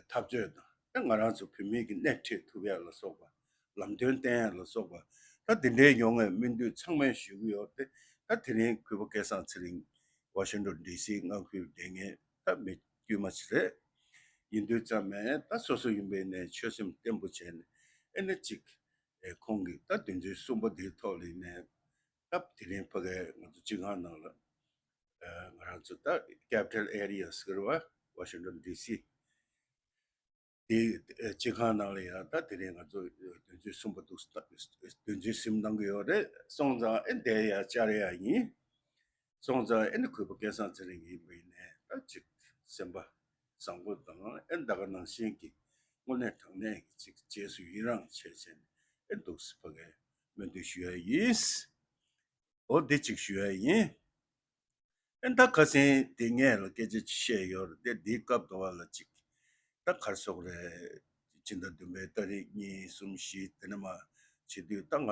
འཐབ་རྩོད་དང་། ཨེ་ང་རང་ཚོ་བོད་མི་གི་སྣེ་ཁྲིད་ཐུབ་ཡ་ལ་སོགས་པ། ལམ་སྟོན་བསྟན་ཡ་ལ་སོགས་པ། ད་དེ་འདྲའི་ཡོང་བའི་སྨོན་འདུན་ཚང་མས་ཞུ་གི་ཡོད་དེ། ད་དེ་རིང་གུས་པ་སྐལ་བཟང་ཚེ་རིང་ཝ་ཤིང་ཊོན་ཌི་སི་མངའ་ཁུལ་བསྡད་མཁན་ད་མི་དཀྱུས་མ་ཞིག་རེད། ཡིན་དུས་ཙམ་ནས་ད་སོ་སོ་ཡིན་པའི་ནས་ཆོད་སེམས་བརྟན་པོ་བྱས་ནས། ཨེ་ནི་གཅིག་ཨེ་ཁོང་གིས་ད་བདུན་ཚན་གསུམ་པ་འདིའི་ཐོག་ལ་ཡིན་ནའི། ད་དེ་རིང་ཕ་གིའི་ང་ཚོ་སྤྱི་ཁང་ནང་ལ། ཨ་ང་རང་ཚོ་ད་ཀེ་པི་ཊལ་ཨེ་རི་ཡ་ཟེར་བ་ཝ་ཤིང་ཊོན་ཌི་སི། དེ་ཨ་སྤྱི་ཁང་ནང་ལ་ཡང་ད་དེ་རིང་ང་ཚོ་བདུན་ཚན་གསུམ་པ་འདུག་བདུན་ཚན་གསུམ་གནང་གི་ཡོད་རེད། སོང་ཙང་ཨེ་འདིར་ཡར་བཅར་ཡ་ཡིན། སོང་ཙང་ཨེ་ནི་གུས་པ་སྐལ་བཟང་ཚེ་རིང་ཡིན་པ་ཡིན་ནའི་ད་ཅིག་སེམས་པ་བཟང་པོ་དང་། ཨེ་ད་ག་ནང་བཞིན་གྱི་དངོས་གནས་དྲང་གནས་ཀྱི་ཅིག་རྗེས་སུ་ཡི་རང་བྱས་བྱས་ནས། ཨེ་འདུག་སེ་ཕ་གིར་སྨོན་འདུན་ཞུ་ཡ་ཡིན། འོ་འདི་ཅིག་ཞུ་ཡ་ཡིན། ཨེ་ད་ཁ་སང་དེ་ངས་ལ་སྐད་ཆ་ཅིག་བཤད་ཡོད་རེད་དེ། འདིའི་སྐབས་དུ་བ་ལ་ཅིག་ད་ག་རེ་ཟེར་དགོས་རེད། ཕྱི་ཟླ་བདུན་པའི་ཏ་རིག་གཉིས་གསུམ་བཞི་དེ་ནས་མར་བྱེད་དུས། ད་ང་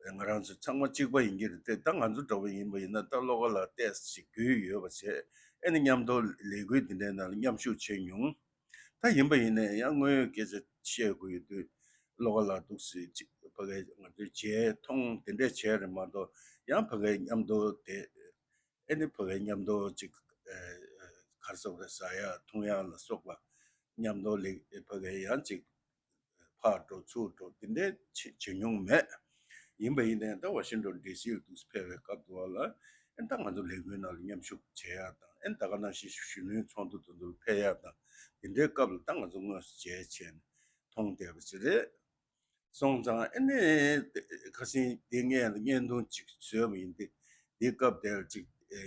ང་རང་ཚོ་ཚང་མ་གཅིག་པ་ཡིན་གྱི་རེད་དེ། ད་ང་ཚོ་འདྲ་པོ་ཡིན་པ་ཡིན་ན་ད་བློ་དགའ་ལགས་ཏོག་ཙམ་ཞིག་རྒྱུས་ཡོད་པ་བྱས། ཨེ་ནི་མཉམ་དུ་ལས་འགུལ་འདི་འདྲའི་ནང་ལ་མཉམ་ཞུགས་བྱས་མྱོང་། ད་ཡིན་པ་ཡིན་ནའི་ཡང་དངོས་ཡོད་སྐད་ཆ་བཤད་དགོས་ཡོད་དུས། བློ་དགའ་ལགས་འདུག་སེ་ཅིག་ཕ་གིར་ང་ཚོའི་མཇལ་མཐོང་དེ་འདྲས་བྱས་རེད་མ་གཏོགས། ཡང་ཕ་གིར་མཉམ་དུ་དེ། ཨེ་ནི་ཕ་གིར་མཉམ་དུ་ཅིག་ཨེ་ཨེ་ག་རེ་ཟེར་དགོས་རེད། ཟ་ཡ་འཐུང་ཡ་ལ་སོགས་པ། མཉམ་དུ་ལས་ཕ་གིར་ཡང་ཅིག་ཕར་འགྲོ་ཚུར་འགྲོ་དེ་འདྲས་བྱེད་བྱེད་མྱོང་མེད། ཡིན་པ་ཡིན་ནའི་ད་ཝ་ཤིང་ཊོན་ཌི་སི་ལ་འདུག་སེ་ཕེབས་པའི་སྐབས་དུ་བ་ལ། ཨེ་ད་ང་ཚོ་ལས་འགུལ་ནང་ལ་མཉམ་ཞུགས་བྱེད་ཡ་དང་། ཨེ་ད་ག་ནང་བཞིན་གཞོན་ནུའི་ཚོགས་འདུ་དེ་ཚོ་ལ་ཕེབས་ཡ་དང་། དེ་འདྲའི་སྐབས་ལ་ད་ང་ཚོ་དངོས་སུ་མཇལ་བྱས་ནས་མཐོང་བསྡད་པ་ཅིག་རེད། སོང་ཙང་ཨེ་ནི་ཁ་སང་དེ་ངས་ལ་བརྙན་ཐུང་ཅིག་བཟོས་པ་ཡིན་ཏེ། དེའི་སྐབས་དེར་ཅིག་ཨེ་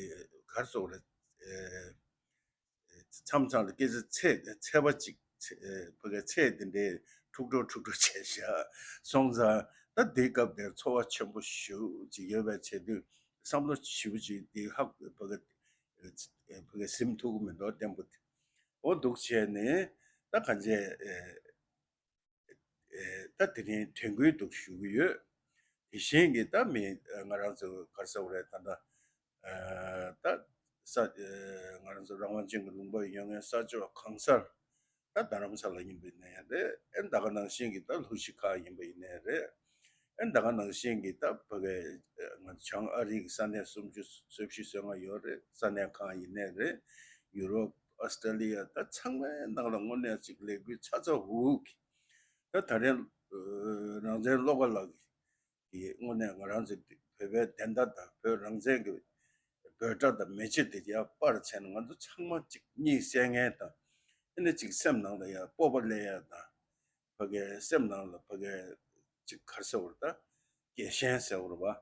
ག་རེ་ཟེར་དགོས་རེད། ཨེ་མཚམས་མཚམས་ལ་སྐད་ཆ་ཚད་ཚད་པ་ཅིག་ཚད་ཨེ་ཕ་གིའི་ཚད་དེ་འདྲའི་འཁྲུག་འགྲོ་འཁྲུག་འགྲོ་བྱས་ཤག་སོང་ཙང་ད་དེའི་སྐབས་དེར་ཚོར་བ་ཆེན་པོ་ཞེ་པོ་ཅིག་ཡོད་པ་བྱས་དུས། བསམ་བློ་ཞེ་པོ་ཅིག་དེ་ཧ་ཕ་གི་ཨེ་ཕ་གིར་ཟིན་ཐུབ་ཀྱི་མི་འདུག་བརྟན་པོ་དེ། འོ་འདུག་བྱས་ནས་ད་གང་བྱས་ཨེ་ཨེ་ད་དེ་རིང་དྲན་སྐུལ་འདུག་ཞུ་གི་ཡོད། དེ་བཞིན་གྱི་ད་མི་ང་རང་ཚོ་ག་རེ་ཟེར་དགོས་རེད། ད་ལྟ་ཨེ་ད་ས་ཨེ་ང་རང་ཚོ་རང་དབང་ཅན་གྱི་ལུང་པ་ཡོད་མཁན་ས་ཕྱོགས་གང་སར། ད་རྡ་རམ་ས་ལ་ཡིན་པ་ཡིན་ནའི་རེད། ཨེ་ད་ག་ནང་བཞིན་གྱི་ད་ལྷོ་གཞིས་ཁག་ཡིན་པ་ཡིན་ནའི་རེད། ཨེ་ད་ག་ནང་བཞིན་གྱི་ད་ཕ་གི་ང་ཚོ་བྱང་ཨ་རི་གི་ས་གནས་སུམ་ཅུ་སོ་བཞི་སོ་ལྔ་ཡོད་རེད། ས་གནས་ཁག་ཡིན་ནའི་རེད། ཡུ་རོབ། ཨོ་སི་ཀྲི་ལི་ཡ། ད་ཚང་མའི་ནང་ལ་དངོས་གནས་ཅིག་ལས་འགུལ་ཚ་ཚ་འུར་འུར་གྱིས། ད་ད་རེས་རང་བཙན་བློ་དགའ་ལགས་ཀྱིས་དངོས་གནས་ང་རང་ཚོའི་བོད་པའི་བདེན་མཐའ་དང་། བོད་རང་བཙན་གྱི་འབོད་སྒྲ་དང་མེ་ལྕེ་དེ་ཡར་སྤར་བྱས་ནས། ང་ཚོ་ཚང་མ་ཅིག་གཉིད་སད་མཁན་དང་། ཨེ་ནི་ཅིག་སེམས་ནང་ལ་ཡང་སྤོབས་པ་སླེབས་ཡ་དང་། ཕ་གིའི་སེམས་ནང་ལ་ཕ་གིའི་ཅིག་ག་རེ་ཟེར་དགོས་རེད། ད་རྒྱལ་ཞེན་ཟེར་དགོས་རེད་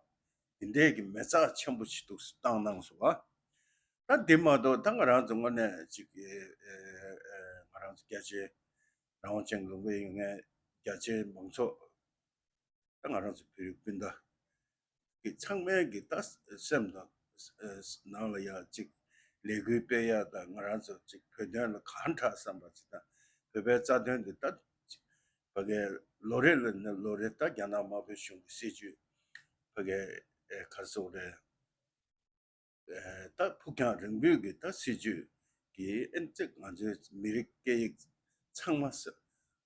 པ། དེ་འདྲའི་གི་མེ་བཙའ་ཆེན་པོ་ཞིག་འདུག་སེ་བཏང་གནང་སོང་བ། ད་དེ་མ་གཏོགས་ད་ང་རང་ཚོ་དངོས་གནས་ཅིག་ཨེ་ཨེ་ཨེ་ང་རང་ཚོ་རྒྱ་ཆེའི་རང་དབང་ཅན་ལུང་པའི་ཡོད་མཁན་རྒྱ་ཆེའི་མང་ཚོགས། ད་ང་རང་ཚོ་བོད་རིགས་སྤུན་ཟླ་གི་ཚང་མའི་གི་ད་སེམས་དང་ནང་ལ་ཡ་ཅིག་ལས་འགུལ་སྤེལ་ཡ་དང་། ང་རང་ཚོ་ཅིག་བོད་དོན་ལ་གང་དྲག་བསམ་པ་ཅིག་དང་། བོད་པའི་རྩ་དོན་འདི་ད་ཕ་གིའི་ལོ་རེ་ལ་ནས་ལོ་རེ་ད་རྒྱ་ནག་དམར་པོའི་གཞུང་གི་སྲིད་བྱུས། ཕ་གིའི་ཨེ་ག་རེ་ཟེར་དགོས་རེད། ཨེ་ད་ཕུགས་རྒྱང་རིང་པོའི་གི་ད་སྲིད་བྱུས་ཀྱི་ཨེ་ཙིག་ང་ཚོའི་མི་རིགས་སྐད་ཡིག་ཚང་མ་ས་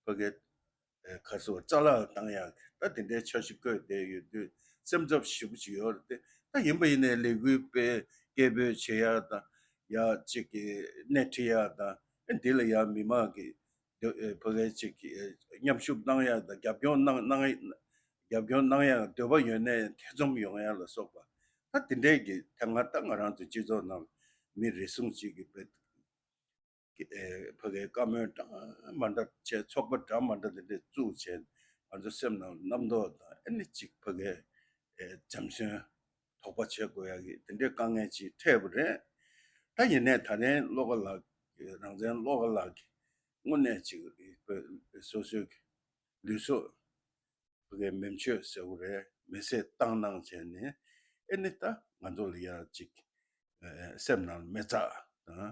ཕ་གིའི་ཨེ་ག་རེ་ཟེར་དགོས། རྩ་བརླག་བཏང་ཡག་གི་ད་དེ་འདྲའི་འཆར་གཞི་བཀོད་བསྡད་ཡོད་དུས། སེམས་འཚབ་ཞེ་པོ་ཅིག་ཡོད་རེད་དེ། ད་ཡིན་པ་ཡིན་ནའི་ལས་འགུལ་སྤེལ། སྐད་འབོད་བྱེད་ཡག་དང་། ཡ་ཅིག་གི་སྣེ་ཁྲིད་ཡག་དང་། ཨེ་འདི་ལ་ཡ་མི་མང་གི་འདོད་ཨེ་ཕ་གིའི་ཅིག་གི་ཨེ་མཉམ་ཞུགས་གནང་ཡག་དང་། རྒྱབ་སྐྱོར་གནང་གནང་རྒྱབ་སྐྱོར་གནང་ཡག་འདོད་པ་ཡོད་ནའི་ཐེ་ཚོམ་ཡོང་ཡག་ལ་སོགས་པ། ད་དེ་འདྲའི་གི་དེ་སྔ་ད་ང་རང་ཚོ་སྤྱི་ཚོགས་ནང་མི་རེ་ཟུང་ཅིག་གི་བེད་ཨེ་ཕ་གིའི་བཀའ་མོལ་འདྲ་མ་འདྲ་བྱས། ཚོགས་པ་འདྲ་མ་འདྲ་དེ་འདྲས་བཙུགས་བྱས། ང་ཚོ་སེམས་ནང་རྣམ་རྟོག་དང་། ཨེ་ནི་ཅིག་ཕ་གིའི་ཨེ་འཇམ་སོན་དོགས་པ་བྱེད་དགོས་ཡག་གི་དེ་འདྲའི་དཀའ་ངལ་ཅིག་འཕྲད་པ་རེད། ད་ཡིན་ནའི་ད་རེས་བློ་དགའ་ལགས་ཀྱི་རང་བཙན་བློ་དགའ་ལགས་ཀྱིས་དངོས་གནས་ཅིག་བོད་སོ་སོའི་གི་ལུས་སྲོག་ཕ་གིའི་མེ་མཆོད་ཟེར་དགོས་རེད། མེ་བསྲེགས་བཏང་གནང་བྱས་ནས། ཨེ་ནི་ད་ང་ཚོ་ལ་ཡ་ཅིག་ཨེ་སེམས་ནང་མེ་བཙའ་དང་།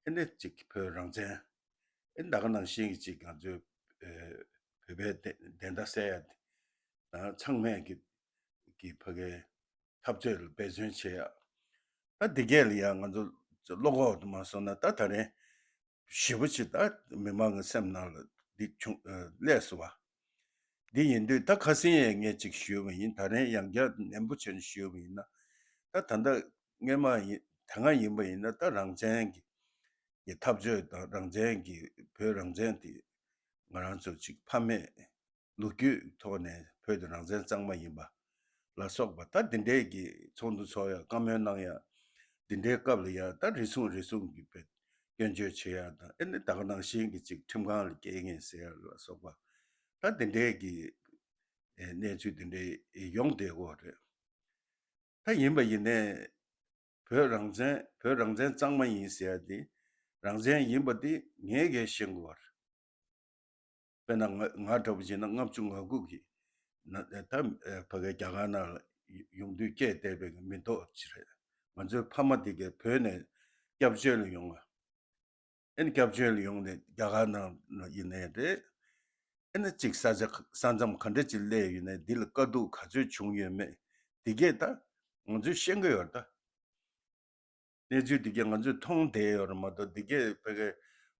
ཨེ་ནི་ཅིག་བོད་རང་བཙན། ཨེ་ད་ག་ནང་བཞིན་གྱི་ཅིག་ང་ཚོའི་ བོད་པའི་བདེན་བདེན་མཐའ་གསལ་ཡ་དང་ཚང་མས་ཀྱི་ཀྱི་ཕ་གའི་འཐབ་རྩོད་ལ་འབད་བརྩོན་བྱེད་ཡ། ད་འདི་གས་ལ་ཡང་ང་ཚོ་བློ་ཁོག་ཏུ་མ་སོང་ན་ད་ད་རེས་ཞེ་པོ་ཅིག་ད་མི་མང་གི་སེམས་ནང་ལ་འདི་བྱུང་སླེབས་སོང་བ། འདི་ཡིན་དུས་ད་ཁ་སང་ཡས་ངས་ཅིག་ཞུས་པ་ཡིན། ད་རེས་ཡང་བསྐྱར་ནན་པོ་བྱས་ནས་ཞུས་པ་ཡིན་ན། ད་ད་ལྟ་སྔས་མ་ཡིན་ད་སྔ་ཡིན་པ་ཡིན་ན་ད་རང་བཙན་གྱི་གི་འཐབ་རྩོད་དང་རང་བཙན་གྱི་བོད་རང་བཙན་དེ་ང་རང་ཚོ་ཅིག་ཕ་མེས་ལོ་རྒྱུས་ཐོག་ནས་བོད་དེ་རང་བཙན་གཙང་མ་ཡིན་པ་ལ་སོགས་པ་ད་འདི་འདྲའི་གི་ཚོགས་འདུ་ཚོགས་ཡ་བཀའ་མོལ་གནང་ཡ་འདི་འདྲའི་སྐབས་ལ་ཡ་ད་རེ་ཟུང་རེ་ཟུང་གི་བོད་སྐྱོན་བརྗོད་བྱེད་ཡ་དང་ཨེ་ནི་ད་ག་ནང་བཞིན་གྱི་ཅིག་ཁྲིམས་ཁང་ལ་སྐྱེལ་ངེས་ཟེར་ཡ་ལ་སོགས་པ་ད་འདི་འདྲའི་གི་ཨེ་གནས་ཚུལ་འདི་འདྲའི་ཡོང་བསྡད་ཡོད་རེད། ད་ཡིན་པ་ཡིན་ནའི་བོད་རང་བཙན་བོད་རང་བཙན་གཙང་མ་ཡིན་ཟེར་ཡ་དེ་རང་བཙན་ཡིན་པ་དེ་ངས་གས་ཤེས་དགོས་པ་རེད། དཔེར་ན་ང་ང་འདྲ་པོ་བྱས་ན་ལྔ་བཅུ་ང་དགུ་གི་ན་ད་ཕ་གའི་རྒྱ་གར་ནང་ལ་ཡོང་དུས་སྐྱེས་བསྡད་པའི་མི་ཐོག་ཅིག་རེད། ང་ཚོའི་ཕ་མ་དེ་གས་བོད་ནས་སྐྱབས་བཅོལ་ལ་ཡོང་བ། ཨེ་ནི་སྐྱབས་བཅོལ་ལ་ཡོང་ནས་རྒྱ་གར་ནང་ཡིན་ནའི་རེད། ཨེ་ནི་གཅིག་ས་ཆ་ས་མཚམས་ག་འདྲ་ཅིག་སླེབས་ཡོད་ནའི་འདི་ལ་དཀའ་སྡུག་ག་ཚོད་བྱུང་ཡོད་མེད་འདི་གས་ད་ང་ཚོས་ཤེས་ཀྱི་ཡོད་རེད་ད། གནས་ཚུལ་འདི་གས་ང་ཚོས་མཐོང་བསྡད་ཡོད་རེད་མ་གཏོགས་འདི་གས་ཕ་གའི་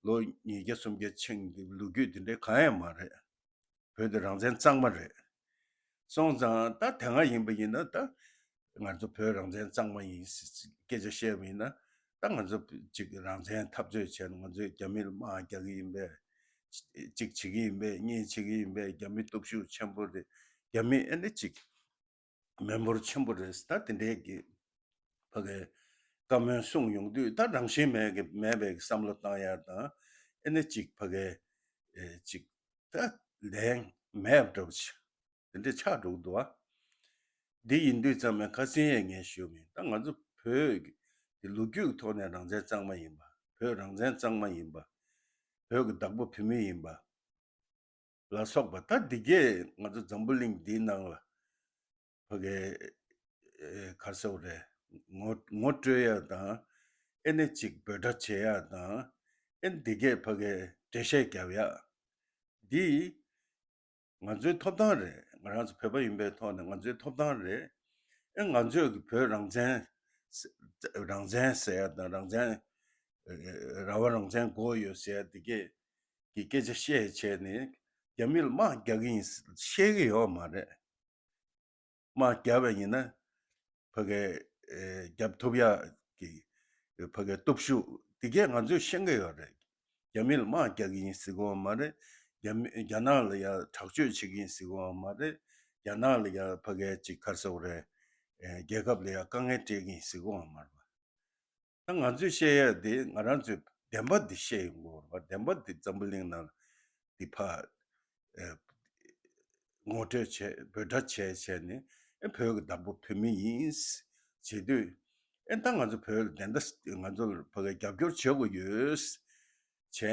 ལོ་ཉིས་བརྒྱ་སུམ་བརྒྱ་ཕྱིན་གྱི་ལོ་རྒྱུས་འདི་འདྲའི་གང་ཡང་མ་རེད། བོད་དེ་རང་བཙན་གཙང་མ་རེད། སོང་ཙང་ད་དེ་སྔ་ཡིན་པ་ཡིན་ན་ད་ང་ཚོ་བོད་རང་བཙན་གཙང་མ་ཡིན་ཟེར་སྐད་ཆ་བཤད་པ་ཡིན་ན་ད་ང་ཚོ་ཅིག་རང་བཙན་འཐབ་རྩོད་བྱས་ན་ང་ཚོས་རྒྱ་མི་ལ་དམག་རྒྱག་གི་ཡིན་པས། ཅིག་བྱེད་ཀྱི་ཡིན་པས་གཉིས་བྱེད་ཀྱི་ཡིན་པས་རྒྱ་མི་སྟོབས་ཤུགས་ཆེན་པོ་རེད། རྒྱ་མི་ཨེ་ནི་ཅིག་མི་འབོར་ཆེན་པོ་རེད། ད་དེ་འདྲའི་གི་ཕ་གའི་བཀའ་མོལ་གསུངས་ཡོང་དུས་ད་རང་བཞིན་མེད་གི་མེད་པའི་བསམ་བློ་བཏང་ཡ་དང་ཨེ་ནི་ཅིག་ཕ་གའི་ཨེ་ཅིག་ད་ལན་མེད་པ་འདྲ་པོ་ཆགས་དེ་འདྲ་ཆགས་འགྲོ་གི་འདུག་བ། འདི་ཡིན་དུས་ཙམ་ནས་ཁ་སང་ཡས་ངས་ཞུས་མིན་ད་ང་ཚོ་བོད་ཀྱི་འདི་ལོ་རྒྱུས་ཀྱི་ཐོག་ནས་རང་བཙན་གཙང་མ་ཡིན་པ། བོད་རང་བཙན་གཙང་མ་ཡིན་པ། བོད་ཀྱི་བདག་པོ་བོད་མི་ཡིན་པ། ལ་སོགས་པ་ད་འདི་གས་ང་ཚོ་འཛམ་བུ་གླིང་འདིའི་ནང་ལ་ཕ་གའི་ཨེ་ག་རེ་ཟེར་དགོས་རེད། ངོ་ངོ་སྤྲོད་ཡ་དང་ཨེ་ནི་ཅིག་འབོད་སྒྲ་བྱེད་ཡ་དང་ཨེ་ནི་འདི་གས་ཕ་གའི་འགྲེལ་བཤད་རྒྱབ་ཡ་འདི་ང་ཚོའི་ཐོབ་ཐང་རེད། ང་རང་ཚོ་བོད་པ་ཡིན་པའི་ཐོག་ནས་ང་ཚོའི་ཐོབ་ཐང་རེད། ཨེ་ང་ཚོས་ཀྱི་བོད་རང་བཙན་རང་བཙན་ཟེར་ཡ་དང་རང་བཙན་རང་དབང་རང་བཙན་དགོས་ཡོད་ཟེར་ཡ་འདི་གས་ཀྱི་སྐད་ཆ་བཤད་བྱས་ནས་རྒྱ་མི་ལ་དམག་རྒྱག་གི་ཡིན་ཤེས་ཀྱི་ཡོད་མ་རེད། དམག་བརྒྱབ་པ་ཡིན་ན་ཕ་གའི་ཨེ་བརྒྱབ་ཐུབ་ཡག་གི་ཕ་གའི་སྟོབས་ཤུགས་དེ་གས་ང་ཚོས་ཤེས་ཀྱི་ཡོད་རེད། རྒྱ་མི་ལ་དམག་རྒྱག་གི་ཡིན་ཟེར་གི་ཡོད་མ་རེད། རྒྱ་མི་རྒྱ་ནག་ལ་ཡ་དྲག་སྤྱོད་བྱེད་ཀྱི་ཡིན་ཟེར་གི་ཡོད་མ་རེད། རྒྱ་ནག་ལ་ཡ་ཕ་གའི་ཅིག་ག་རེ་ཟེར་དགོས་རེད། ཨེ་རྒྱལ་ཁབ་ལ་ཡ་དཀའ་ངལ་སྤྲད་ཀྱི་ཡིན་ཟེར་གི་ཡོད་མ་རེད་པ། ད་ང་ཚོས་བཤད་ཡ་དེ་ང་རང་ཚོས་བདེན་པ་འདི་བཤད་ཡོང་གི་ཡོད་རེད་པ། བདེན་པ་འདི་འཛམ་བུ་གླིང་ནང་འདི་ཕར་ཨེ་ངོ་སྤྲོད་བྱས་འབོད་སྒྲ་བྱས་བྱས་ནས་ཨེ་བོད་ཀྱི་བདག་པོ་བོད་མི་ཡིན་བྱེད་དུས་ཨེ་ད་ང་ཚོ་བོད་ལ་བདེན་མཐའ་ང་ཚོ་ལ་ཕ་གིར་རྒྱབ་སྐྱོར་བྱེད་དགོས་ཡོད་བྱས་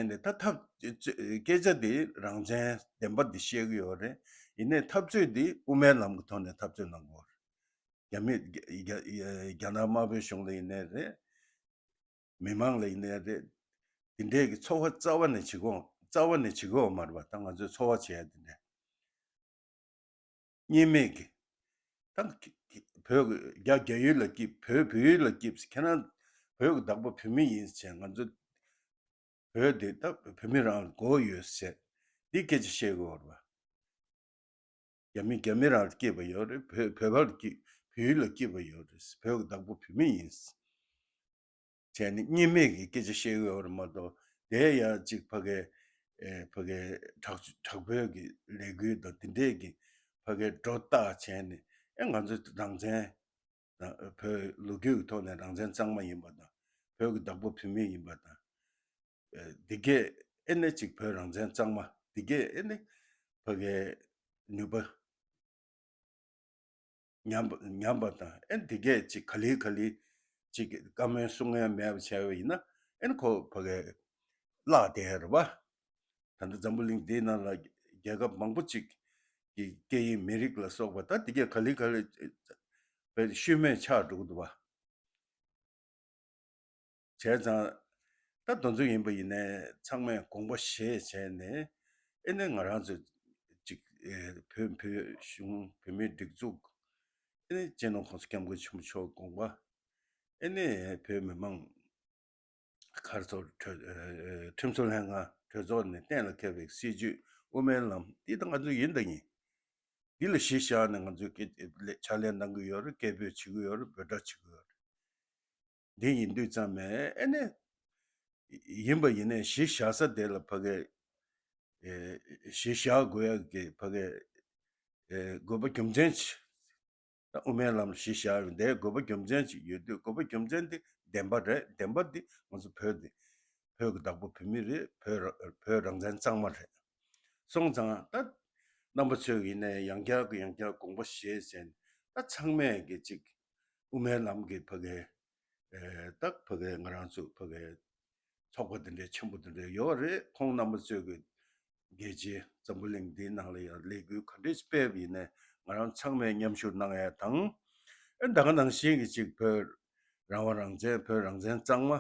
ནས་ད་ཐབས་སྐད་ཆ་འདི་རང་བཙན་བདེན་པ་འདི་བཤད་ཀྱི་ཡོད་རེད། ཡིན་ནའི་འཐབ་རྩོད་འདི་དབུ་མའི་ལམ་གྱི་ཐོག་ནས་འཐབ་རྩོད་གནང་དགོས་རེད། རྒྱ་མི་རྒྱ་རྒྱ་རྒྱ་ནག་དམར་པོའི་གཞུང་ལ་ཡིན་ནའི་རེད། མི་མང་ལ་ཡིན་ནའི་རེད། འདི་འདྲའི་གི་འཚོ་བ་རྩ་བ་ནས་བྱེད་ཀྱི་ཡོད་རྩ་བ་ནས་བྱེད་ཀྱི་ཡོད་མ་རེད་པ། ད་ང་ཚོས་འཚོ་བ་བྱེད་ཡ་འདི་འདྲ་གཉིས་མེད་ཀྱི་ད་བོད་ཀྱི་རྒྱ་རྒྱ་ཡུལ་ལ་སྐྱིད་བོད་བོད་ཡུལ་ལ་སྐྱིད་ཁྱེད་རང་བོད་ཀྱི་བདག་པོ་བོད་མི་ཡིན་ཟེར། ང་ཚོ་བོད་འདི་ད་བོད་མི་རང་ལ་དགོས་ཡོད་ཟེར་འདི་སྐད་ཆ་བཤད་དགོས་རེད་པ། རྒྱ་མི་རྒྱ་མི་རང་ལ་སྐྱིད་པ་ཡོད་རེད། བོད་བོད་པ་ལ་སྐྱིད་བོད་ཡུལ་ལ་སྐྱིད་པ་ཡོད་རེད། བོད་ཀྱི་བདག་པོ་བོད་མི་ཡིན་བྱས་ནས་གཉིས་མེད་ཀྱི་སྐད་ཆ་བཤད་ཀྱི་ཡོད་རེད་མ་གཏོགས་དེ་ཡང་ཅིག་ཕ་གའི་ཨེ་ཕ་གའི་དྲག་དྲག་པོའི་གི་ལས་འགུལ་དང་དེ་འདྲས་ཀྱི་ཕ་གའི་སྒྲོ་བཏགས་བྱས་ནས་ཨེ་ང་ཚོ་རང་བཙན་དང་བོད་ལོ་རྒྱུས་ཀྱི་ཐོག་ནས་རང་བཙན་གཙང་མ་ཡིན་པ་དང་བོད་ཀྱི་བདག་པོ་བོད་མི་ཡིན་པ་དང་། འདི་གས་ཨེ་ནས་ཅིག་བོད་རང་བཙན་གཙང་མ་འདི་གས་ཨེ་ནས་ཕ་གའི་ནུས་པ་ཉམས་པ་ཉམས་པ་དང་ཨེ་འདི་གས་ཅིག་ག་ལེ་ག་ལེ་ཅིག་བཀའ་མོལ་གསུང་མཁན་མེད་པ་བྱས་པ་ཡིན་ན་ཨེ་ནས་ཁོ་ཕ་གའི་བརླག་བསྡད་ཡ་རེད་པ། ད་ལྟ་འཛམ་བུ་གླིང་འདིའི་ནང་ལ་རྒྱལ་ཁབ་མང་པོ་ཅིག་གི་སྐད་ཡིག་མི་རིགས་ལ་སོགས་པ་ད་འདི་གས་ག་ལེ་ག་ལེ་བས་ཤུལ་མེད་ཆགས་འགྲོ་གི་འདུག་པ། བྱས་ཙང་ད་དེ་ཚོ་ཡིན་པ་ཡིན་ནའི་ཚང་མས་དགོངས་པ་བཞེས་བྱས་ནས་ ཨེ་ནི་ང་རང་ཚོ་ཅིག་ཨེ་བོད་བོད་གཞུང་བོད་མིའི་སྒྲིག་འཛུགས། ཨེ་ནི་སྤྱི་ནོར་༸གོང་ས་༸སྐྱབས་མགོན་ཆེན་པོ་མཆོག་དགོངས་པ། ཨེ་ནི་བོད་མི་མང་ག་རེ་ཟེར། གྲོས་ཨེ་ཁྲིམས་བཟོ་ལྷན་ཁང་གྲོས་ཚོགས་ནས་གཏན་ལ་འཁེལ་བའི་སྲིད་བྱུས་དབུ་མའི་ལམ་འདི་ད་ང་ཚོ་ཡིན་དང་ཡིན། འདི་ལ་གཞི་བཞག་ནས་ང་ཚོའི་སྐད་ལས་ཕྱག་ལས་གནང་གི་ཡོད་རེད། སྐད་འབོད་བྱེད་ཀྱི་ཡོད་རེད། འབོད་སྒྲ་བྱེད་ཀྱི་ཡོད་རེད། འདི་ཡིན་དུས་ཙམ་ནས་ཨེ་ནས་ཡིན་པ་ཡིན་ནས་གཞི་བཞག་ས་དེ་ལ་ཕ་གི་ཨེ་གཞི་བཞག་དགོས་ཡག་གི་ཕ་གི་ཨེ་དགོས་པ་རྒྱུ་མཚན་ཅིག་ད་དབུ་མའི་ལམ་གཞི་བཞག་ཡོད་དེ་དགོས་པ་རྒྱུ་མཚན་ཅིག་ཡོད་དུས། དགོས་པ་རྒྱུ་མཚན་དེ་བདེན་པ་རེད། བདེན་པ་འདི་ང་ཚོ་བོད་འདི་བོད་ཀྱི་བདག་པོ་བོད་མི་རེད། བོད་ར་བོད་རང་བཙན་གཙང་མ་རེད། སོང་ཙང་ད་རྣམ་པ་ཚོས་ཡིན་ནའི་ཡང་བསྐྱར་གྱི་ཡང་བསྐྱར་དགོངས་པ་བཞེས་ཟེར་ནས། ད་ཚང་མས་ཀྱི་ཅིག་དབུ་མའི་ལམ་གྱི་ཕ་གི་ཨེ་ད་ཕ་གི་ང་རང་ཚོ་ཕ་གི་ཚོགས་པ་འདི་འདྲའི་ཆེན་པོ་འདི་འདྲའི་ཡོད་རེད། ཁོང་རྣམ་པ་ཚོས་ཀྱི་རྒྱལ་སྤྱི་འཛམ་བུ་གླིང་འདིའི་ནང་ལ་ཡང་ལས་འགུལ་ག་འདྲས་སྤེལ་བ་ཡིན་ནའི་ང་རང་ཚང་མས་མཉམ་ཞུགས་གནང་ཡ་དང་། ཨེ་ད་ག་ནང་བཞིན་གྱི་ཅིག་བོད་རང་དབང་རང་བཙན། བོད་རང་བཙན་གཙང་མ།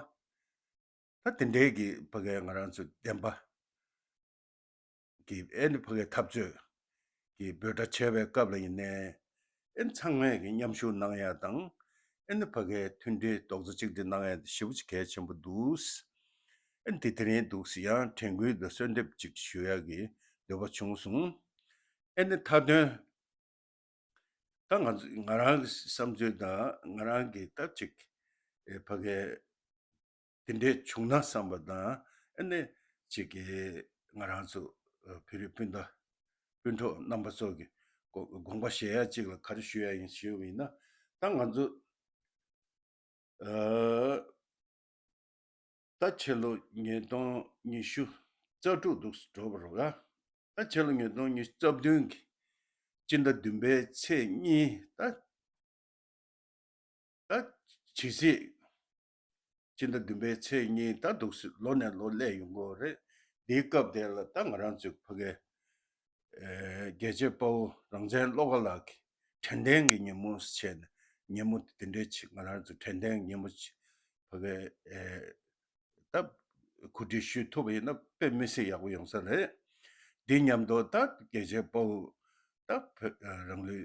ད་དེ་འདྲའི་གི་ཕ་གི་ང་རང་ཚོ་བདེན་པ་གི་ཨེ་ནི་ཕ་གི་འཐབ་རྩོད་ཀྱི་འབོད་སྒྲ་བྱས་པའི་སྐབས་ལ་ཡིན་ནའི། ཨེ་ཚང་མས་ཀྱི་མཉམ་ཞུགས་གནང་ཡ་དང་། ཨེ་ནི་ཕ་གའི་མཐུན་སྒྲིལ་རྡོག་རྩ་གཅིག་སྒྲིལ་གནང་ཡ་དེ་ཞེ་པོ་ཅིག་གལ་ཆེན་པོ་འདུག་ཨེ་ནི་དེ་དེ་རིང་འདུག་སེ་ཡང་དྲན་སྐུལ་དང་གསོལ་འདེབས་ཅིག་ཞུ་ཡ་གི་འདོད་པ་བྱུང་སོང་། ཨེ་ནི་མཐའ་དོན་ད་ང་ཚོ་ང་རང་གི་བསམ་ཚུལ་དང་ང་རང་གི་ད་ཅིག་ཨེ་ཕ་གའི་དེ་འདྲའི་བྱུང་ན་བསམ་པ་དང་། ཨ་ནི་གཅིག་གི་ང་རང་ཚོ་བོད་རིགས་སྤུན་ཟླ་སྤུན་གྲོགས་རྣམ་པ་ཚོ་གི་དགོངས་པ་བཞེས་ཡ་གཅིག་ལ་ག་རེ་ཞུ་ཡ་ཡིན་ཞུས་པ་ཡིན་ན། ད་ང་ཚོ་ཨ་ད་ཕྱི་ལོ་ཉིས་སྟོང་ཉི་ཤུ་རྩ་དྲུག་འདུག་སེ་འགྲོ་བ་རེད་ག་ད་ཕྱི་ལོ་ཉིས་སྟོང་ཉི་ཤུ་རྩ་བདུན་གི་སྤྱི་ཟླ་བདུན་པའི་ཚེས་གཉིས། ད་ད་ཇི་སྲིད་སྤྱི་ཟླ་བདུན་པའི་ཚེས་གཉིས་ད་འདུག་སེ་ལོ་ནས་ལོ་སླེབས་ཡོང་གི་ཡོད་རེད། འདིའི་སྐབས་དེ་ལ་ད་ང་རང་ཚོའི་ཕ་གའི་ཨེ་རྒྱལ་གཅེས་དཔའ་བོ་རང་བཙན་བློ་དགའ་ལགས་ཀྱི་དྲན་རྟེན་གྱི་ཉིན་མོ་བྱས་ནས། ཉིན་མོ་དེ་འདྲའི་ཅིག་ང་རང་ཚོ་དྲན་རྟེན་གྱི་ཉིན་མོ་ཅིག་ཕ་གའི་ཨེ་ད་གོ་སྒྲིག་ཞུ་ཐུབ་པ་ཡིན་ན་དཔེ་མི་སྲིད་ཡག་པོ་ཡོང་ས་རེད། འདི་མཉམ་དུ་ད་རྒྱལ་གཅེས་དཔའ་བོ་ད་བོད་རང་ལུས་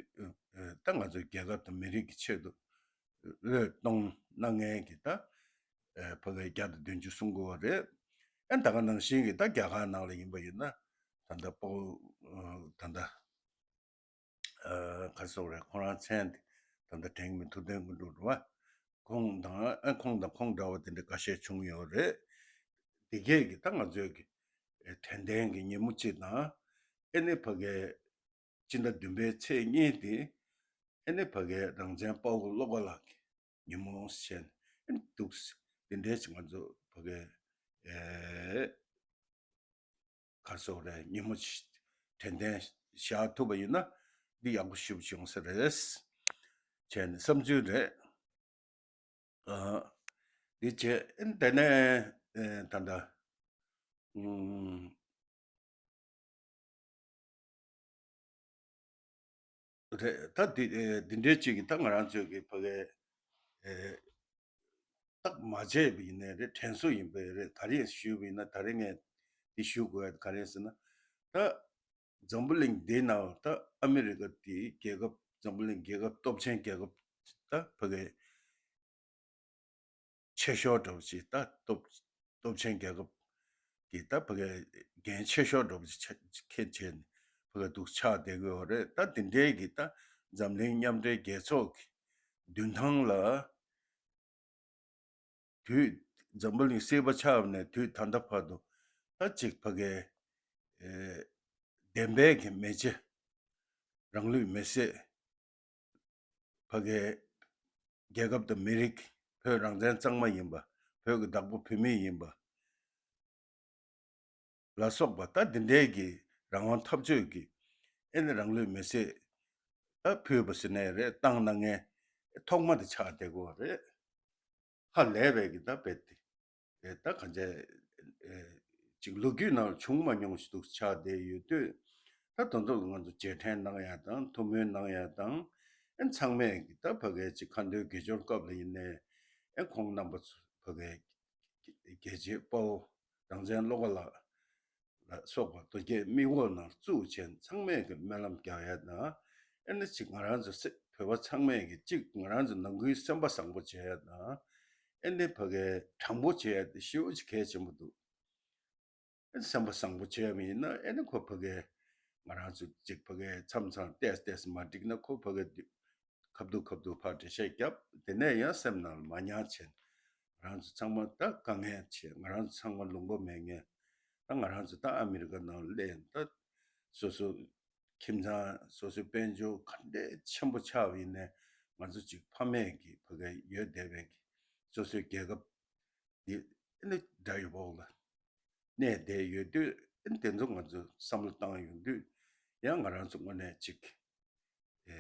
ད་ང་ཚོའི་རྒྱལ་ཁབ་དང་མི་རིགས་ཀྱི་ཆེད་དུ་བློས་གཏོང་གནང་མཁན་གྱི་ད་ཕ་གི་བརྒྱ་དང་བདུན་ཅུ་སོང་གི་ཡོད་རེད། ཨ་ད་ག་ནང་བཞིན་གྱི་ད་རྒྱ་གར་ནང་ལ་ཡིན་པ་ཡིན་ན་ད་ལྟ་དཔའ་བོ་ད་ལྟ་ཨ་ག་རེ་ཟེར་དགོས་རེད། ཁོ་རང་མཚན་དེ་ད་ལྟ་དྲན་གྱི་མེད། ཐུབ་བསྟན་དགུ་འབྲུག་རེད་བ། ཁོང་དང་ཨ་ཁོང་དང་ཁོང་འདྲ་བ་དེ་འདྲ་འགའ་ཤས་བྱུང་ཡོད་རེད། དེ་གས་ཀྱི་ད་ང་ཚོའི་གི་དྲན་རྟེན་གྱི་ཉིན་མོ་གཅིག་དང་། ཨེ་ནི་ཕ་གའི་སྤྱི་ཟླ་བདུན་པའི་ཚེས་གཉིས་དེ་ཨེ་ནི་ཕ་གའི་རང་བཙན་དཔའ་བོ་བློ་དགའ་ལགས་ཀྱི་ཉིན་མོ་བྱས་ནས་ཨེ་ནི་འདུག་སེ་དེ་འདྲའི་ཅིག་ང་ཚོ་ཕ་གའི་ཨེ་ག་རེ་ཟེར་དགོས་རེད། ཉིན་མོ་ཅིག་དྲན་རྟེན་བཞག་ཐུབ་པ་ཡིན་ན་འདི་ཡག་པོ་ཞེ་པོ་ཅིག་ཡོང་ས་རེད་བྱས་ནས་བསམ་ཚུལ་རེད། ཨ་འདི་བྱས་དེ་ནས་ཨེ་ད་ལྟ་ཨུམ་རེད། ད་འདི་ཨེ་འདི་འདྲའི་ཅིག་གི་ད་ང་རང་ཚོའི་གི་ཕ་གའི་ཨེ་ད་མ་བྱས་པ་ཡིན་ནའི་རེད། དྲན་གསོ་ཡིན་པའི་རེད། ག་རེ་ཞུས་པ་ཡིན་ན། ད་རེས་ངས་འདི་ཞུ་དགོས་ཡ་ག་རེ་ཟེར་ན། ད་འཛམ་བུ་གླིང་འདིའི་ནང་ད་ཨ་མི་རི་ཀ་དེ་རྒྱལ་ཁབ་འཛམ་བུ་གླིང་རྒྱལ་ཁབ་སྟོབས་ཆེན་རྒྱལ་ཁབ་ད་ཕ་གའི་ཆེ་ཤོས་འདྲ་བོ་ཅིག་ད་སྟོབས་སྟོབས་ཆེན་རྒྱལ་ཁབ་ཀྱི་ད་ཕ་གའི་འགན་ཆེ་ཤོས་འདྲ་བོ་ཅིག་ཆ་ཁྱེད་བྱས་ནས་ཕ་གའི་འདུག་ཆགས་བསྡད་ཀྱི་ཡོད་རེད། ད་དེ་འདྲའི་གི་ད་འཛམ་གླིང་མཉམ་འབྲེལ་རྒྱལ་ཚོགས་ཀྱི་མདུན་ཐང་ལ་དུས་འཛམ་བུ་གླིང་སྲིད་པ་ཆགས་པ་ནས་དུས་ད་ལྟ་བར་དུ་ད་ཅིག་ཕ་གའི་ཨེ་བདེན་པའི་གི་མེ་ལྕེ་རང་ལུས་མེ་བསྲེགས། ཕ་གའི་རྒྱལ་ཁབ་དང་མི་རིགས། བོད་རང་བཙན་གཙང་མ་ཡིན་པ། བོད་ཀྱི་བདག་པོ་བོད་མི་ཡིན་པ་ལ་སོགས་པ་ད་འདི་འདྲའི་གི་རང་དབང་འཐབ་རྩོད་ཀྱི་ཨེ་ནི་རང་ལུས་མེ་བསྲེགས་ད་ཕུལ་བ་ཟེར་ནའི་རེད། བཏང་གནང་མཁན་ཐོག་མ་དེ་ཆགས་བསྡད་ཀྱི་ཡོད་རེད། ཧ་ལས་པའི་གི་ད་རྦད་དེ་ཨེ་ད་གང་ཅི་ཨེ་ཅིག་ལོ་རྒྱུས་ནང་བྱུང་མ་མྱོང་ཞིག་འདུག་ཆགས་བསྡད་ཡོད་དུས། ད་དོན་དག་ལ་ང་ཚོ་རྗེས་དྲན་གནང་ཡ་དང་ཐུགས་སྨོན་གནང་ཡ་དང་། ཨེ་ཚང་མས་གི་ད་ཕ་གའི་ཅིག་ཁ་འདོན་དགེ་སྦྱོར་སྐབས་ལ་ཡིན་ནའི་ཨེ་ཁོང་རྣམ་པ་ཚོ་ཕ་གའི་རྒྱལ་གཅེས་དཔའ་བོ་རང་བཙན་བློ་དགའ་ལགས་ སོགས་པ་མདོ་རྒྱུད་མིག་འོག་ནང་བཙུགས་བྱས་ཚང་མས་ཀྱི་སྨོན་ལམ་རྒྱག་ཡ་དང་། ཨེ་ནི་ཅིག་ང་རང་ཚོ་སེ་བོད་པ་ཚང་མས་ཀྱི་ཅིག་ང་རང་ཚོ་ནང་ཁུལ་སེམས་པ་བཟང་པོ་བྱེད་ཡ་དང་། ཨེ་ནི་ཕ་གའི་དྲང་པོ་བྱེད་ཡ་དེ་ཞེ་པོ་ཅིག་གལ་ཆེན་པོ་འདུག་ཨེ་ནི་སེམས་པ་བཟང་པོ་བྱེད་ཡ་མ་ཡིན་ན། ཨེ་ནི་ཁོ་ཕ་གའི་ང་རང་ཚོ་ཅིག་ཕ་གའི་མཚམས་མཚམས་ཏོག་ཙམ་ཏོག་ཙམ་མ་འགྲིག་ན་ཁོ་ཕ་གའི་ཁ་བསྡུ་ཁ་བསྡུ་ཕར་འགྲེལ་བཤད་བརྒྱབ། དེ་ནས་ཡང་སེམས་ནང་ལ་མ་ཉར་བྱས། ང་རང་ཚོ་ཚང་མ་ད་དཀའ་ངལ་ཆེ། ང་རང་ཚོ་ཚང་མ་ལུང་པ་མེད་མཁན། ད་ང་རང་ཚོ་ད་ཨ་མི་རི་ཀ་ནང་ལ་སླེབས། ད་སོ་སོ་ཁྱིམ་ཚང་སོ་སོའི་དཔལ་འབྱོར་ག་འདྲས་ཆེན་པོ་ཆགས་པ་ཡིན་ནའི་ང་ཚོ་ཅིག་ཕ་མས་ཀྱི་ཕ་གའི་ཡོད་བསྡད་པའི་སོ་སོའི་རྒྱལ་ཁབ་འདི་ཨེ་ནི་དགྲ་ཡི་འོག་ལ་གནས་བསྡད་ཡོད་དུས། ཨེ་ནི་དེ་ཚོ་ང་ཚོ་བསམ་བློ་བཏང་ཡོང་དུས་ཡང་ང་རང་ཚོ་དངོས་གནས་ཅིག་ཨེ་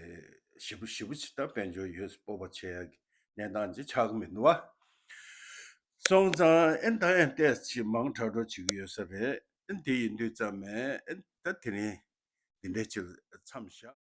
ཞེ་པོ་ཞེ་པོ་ཅིག་ད་དཔལ་འབྱོར་ཡོད་སྤོབས་པ་བྱེད་ཡག་གི་གནས་སྟངས་ཅིག་ཆགས་ཀྱི་མི་འདུག་བ། སོང་ཙང་ཨེ་ནི་ད་ཡང་ཏོག་ཙམ་མང་དྲགས་འགྲོ་བྱེད་ཀྱི་ཡོད་ས་རེད། ཨེ་ནི་དེ་ཡིན་དུས་ཙམ་ནས་ཨེ་ནི་ད་དེ་རིང་འདི་འདྲ་ཅིག་མཚམས་བཞག